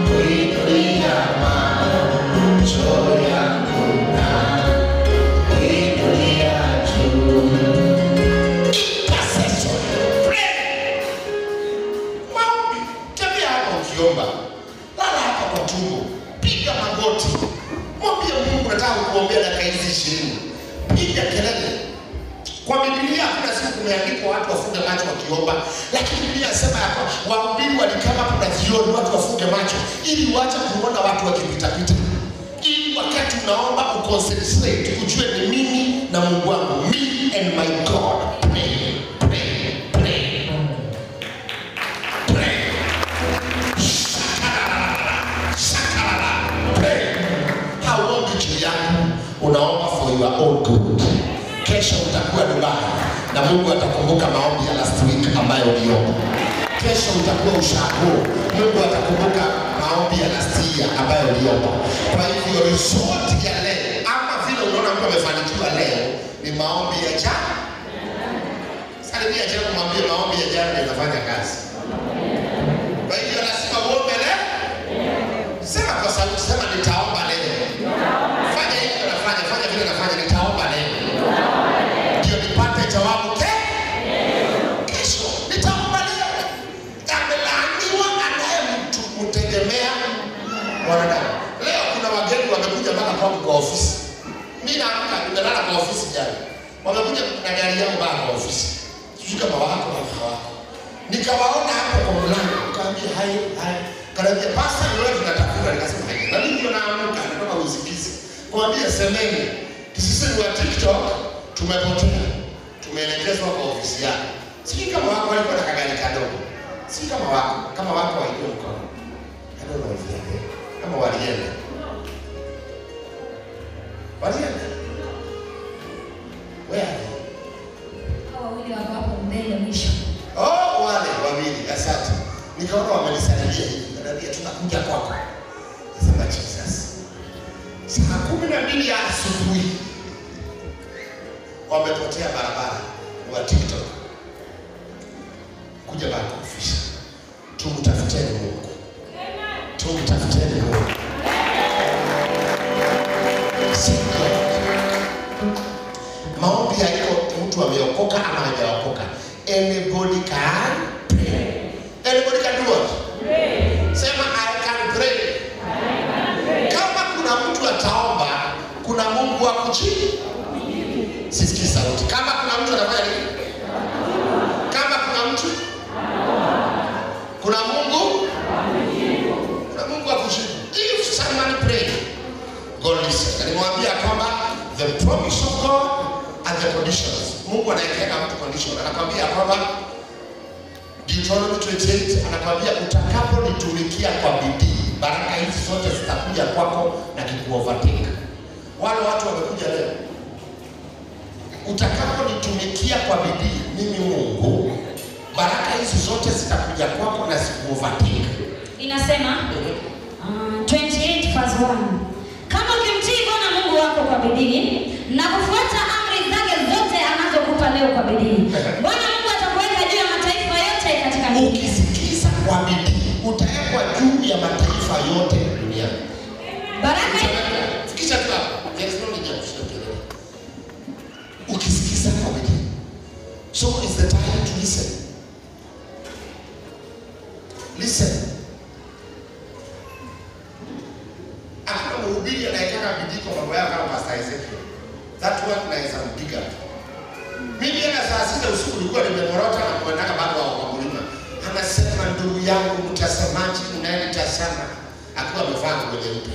kuinulia macho yangu na kuinulia juu. Intercession, pray. Maombi, tembea hapa ukiomba, lala hapa kwa tumbo, piga magoti, mwambie Mungu nataka kukuombea dakika hizi 20. Piga kelele. Kwa Biblia hakuna siku kumeandikwa watu wafunge macho wakiomba, lakini Biblia inasema ya kwamba wahubiri walikama kuna jioni watu wafunge macho ili waache kuona watu wakipita pita. Ili wakati unaomba uconcentrate, ujue ni mimi na Mungu wangu, me and my God. Pray, pray, pray. Pray. Shakalala, shakalala, pray. Hauombi juu yako, unaomba for your own good. Kesho utakuwa Dubai na Mungu atakumbuka maombi ya last week ambayo uliomba. Kesho utakuwa Ushago, Mungu atakumbuka maombi ya last year ambayo uliomba. Kwa hivyo result ya leo ama vile unaona mtu amefanikiwa leo ni maombi ya jana. Salimia jana, mwambie maombi ya jana ndio yanafanya kazi. Kwa hivyo lazima uombe leo. Sema kwa sauti, sema nitaomba leo. Fanya hivi nafanya, fanya vile nafanya, nitaomba leo. Ndio nipate jawabu kesho. Nitaomba leo. Amelaaniwa anayemtegemea mwanadamu. Leo kuna wageni wamekuja mpaka kwangu kwa ofisi. Mimi naamka nimelala kwa ofisi jana. Wamekuja na gari yao mpaka kwa ofisi. Sijui kama wako au hawako. Nikawaona hapo kwa mlango, nikamwambia hai hai. Kaniambia pastor, ni wewe tunatafuta. Nikasema hai. Na mimi ndio naamka natoka usingizi. Kumwambia semeni, sisi ni wa TikTok tumepotea. Tumeelekezwa kwa ofisi yako. Sijui kama wako walikuwa na kagari kadogo. Sijui kama wako, kama wako waijue mkono. I don't know if they are there. Kama walienda. Walienda. Where are they? Hao wawili wako hapo mbele mwisho. Oh, wale wawili, asante. Nikaona wamenisalimia hivi. Kaniambia tunakuja kwako. Nasema Jesus. Saa 12 ya asubuhi wamepotea barabara wa TikTok. Kuja back office. Tumtafuteni Mungu. Tumtafuteni Mungu. Seek God. Maombi haiko mtu ameokoka ama hajaokoka. Anybody can pray. Anybody can do what? Pray. Sema I can pray. I can pray. Kama kuna mtu ataomba, kuna Mungu akujibu. Sisikii sauti. Kama kuna mtu anafanya nini? Kama kuna mtu, kuna Mungu, kuna Mungu akujibu. If someone pray, God listen. Na nimwambia kwamba the promise of God and the conditions. Mungu anaekeka mtu condition. Anakwambia kwamba Deuteronomy 28 anakuambia utakaponitumikia kwa bidii, baraka hizi zote zitakuja kwako na kikuovertake. Wale watu wamekuja leo. Utakaponitumikia kwa bidii, mimi Mungu, baraka hizi zote zitakuja kwako na zikuovertake. Inasema 28 verse 1. Kama ukimtii Bwana Mungu wako kwa bidii na kufuata amri zake zote anazokupa leo kwa bidii, Bwana Mungu atakuweka juu ya mataifa yote katika dunia. Ukisikiza kwa bidii, utawekwa juu ya mataifa yote duniani. Baraka fikisha tu hapo. There is no need ya kushinda kelele. Ukisikiza kwa bidii. So it's the time to listen. Listen. Hakuna mhubiri anayetaka bidii kwa mambo yao kama Pastor Ezekiel. That one naweza mpiga. Mimi hata saa 6 usiku nilikuwa nimemorota na kuandaka bado wao kwa mlima. Anasema ndugu yangu mtasemaji mnayenitazama akiwa amevaa nguo nyeupe.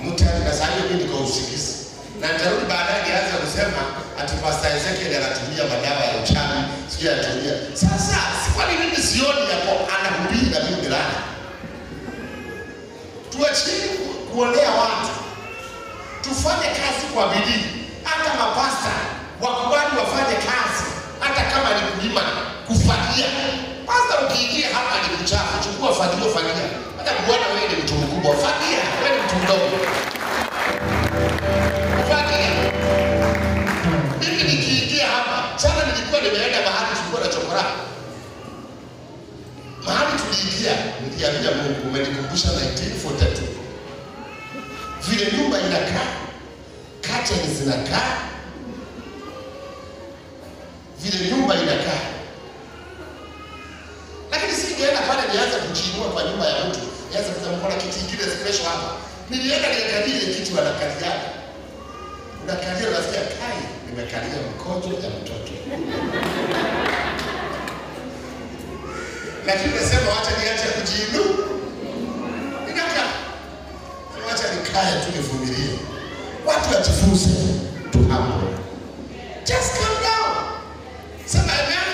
Mtani sasa hiyo mimi niko usingizi. Na nitarudi baadaye nianze kusema ati Pastor Ezekiel anatumia madawa ya uchawi, sijui anatumia. Sasa si kwa nini mimi sioni hapo anahubiri na mimi nilala. Tuachie kuolea watu. Tufanye kazi kwa bidii. Hata mapasta wakubali wafanye kazi, hata kama ni kulima, kufagia. Pasta ukiingia hapa ni kuchafu, chukua fagio, fagia. Hata bwana wewe ni mtu mkubwa, fagia, wewe ni mtu mdogo. Fagia. Mimi nikiingia hapa, jana nilikuwa nimeenda mahali tulikuwa na chokora. Mahali tuliingia, niliambia Mungu umenikumbusha 1942. Vile nyumba inakaa, curtains zinakaa, vile nyumba inakaa. Lakini singeenda pale nianze kujiinua kwa nyumba ya mtu, nianze kusema kuna kiti kingine special hapa. Nilienda nikalia ile kiti wanakalia. Unakalia unasikia kai, nimekalia mkojo ya mtoto. Lakini nasema wacha niache kujiinua. Ninakaa. Wacha nikae tu nivumilie. Watu wajifunze to humble. Just calm down. Sema amen.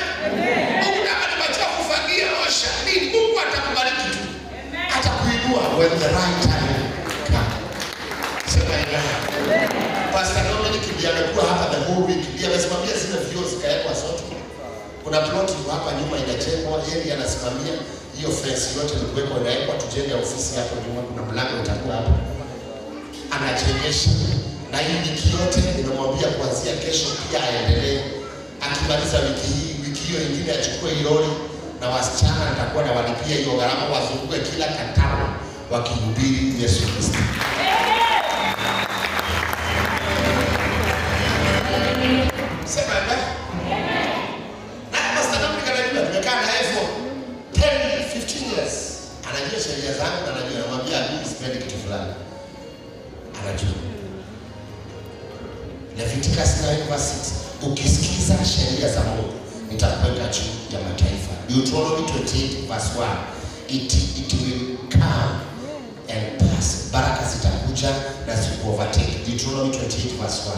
Mungu kama ni machafu fagia, osha nini, Mungu atakubariki tu. Atakuinua when the right time comes. Sema amen. Pastor Dominic ndiye amekuwa hapa the whole week. Ndiye amesimamia zile vioo zikawekwa zote. Kuna plot hapa nyuma inajengwa, yeye anasimamia hiyo fence yote ilikuwekwa, inawekwa tujenge ofisi hapo nyuma, kuna mlango utakuwa hapo. Anajengesha. Na hii wiki yote nimemwambia kuanzia kesho pia aendelee. Akimaliza wiki hii, wiki hiyo ingine achukue lori na wasichana nitakuwa nawalipia hiyo gharama wazunguke kila katano wakihubiri Yesu Kristo. Sema amen. Na Pastor Dominic anajua tumekaa na yeye for 10 15 years. Anajua sheria zangu na anajua namwambia mimi sipendi kitu fulani. Anajua. Leviticus 9 verse 6. Ukisikiza sheria za Mungu nitakuweka juu ya mataifa. Deuteronomy 28 verse 1. It will come and pass. Baraka zitakuja na zikuovertake. Deuteronomy 28 verse 1.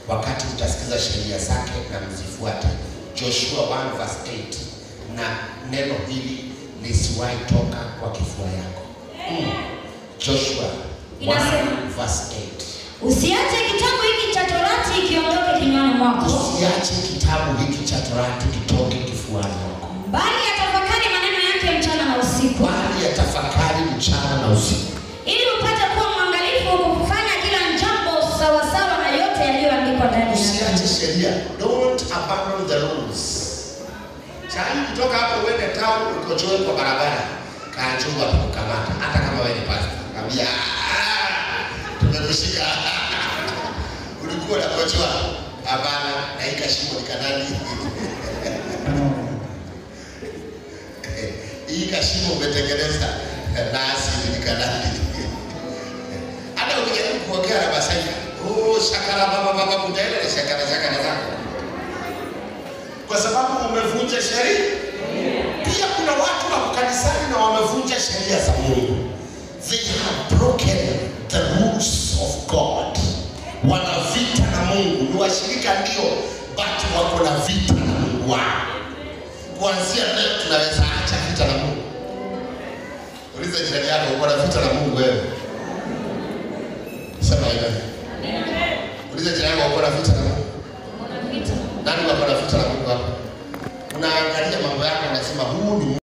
Wakati utasikiza sheria zake na mzifuate. Joshua 1 verse 8. Na neno hili lisiwahi toka kwa kifua yako. Joshua 1 verse 8. Usiache kitabu hiki cha Torati kiondoke kinywani mwako. Usiache kitabu hiki cha Torati kitoke kifuani mwako. Bali yatafakari maneno yake mchana na usiku. Bali yatafakari mchana na usiku. Ili upate kuwa mwangalifu kufanya kila jambo sawa sawa na yote yaliyoandikwa ndani yake. Usiache sheria. Don't abandon the rules. Chai kutoka hapo uende town ukojoe kwa barabara. Kaanjua atakukamata hata kama wewe ni pastor. Kwambia tumekushika. Ulikuwa unakojoa. Hapana, na hii kashimo ni kanani. Hii kashimo umetengeneza na asili ni kanani. Hata ukijaribu kuongea na Masai, oh shakara baba baba kujaenda na shakara shakara zako. Kwa sababu umevunja sheria. Pia kuna watu wa kanisani na wamevunja sheria za Mungu. They have broken the rules of God. Wana vita na Mungu. Ni washirika ndio, but wako na vita na Mungu wao. Kuanzia leo tunaweza Uliza jirani yako, uko na vita na Mungu wewe? Sema amen. Uliza jirani yako, uko na vita na Mungu? Una vita. Nani wako na vita na Mungu hapa? Unaangalia mambo yako.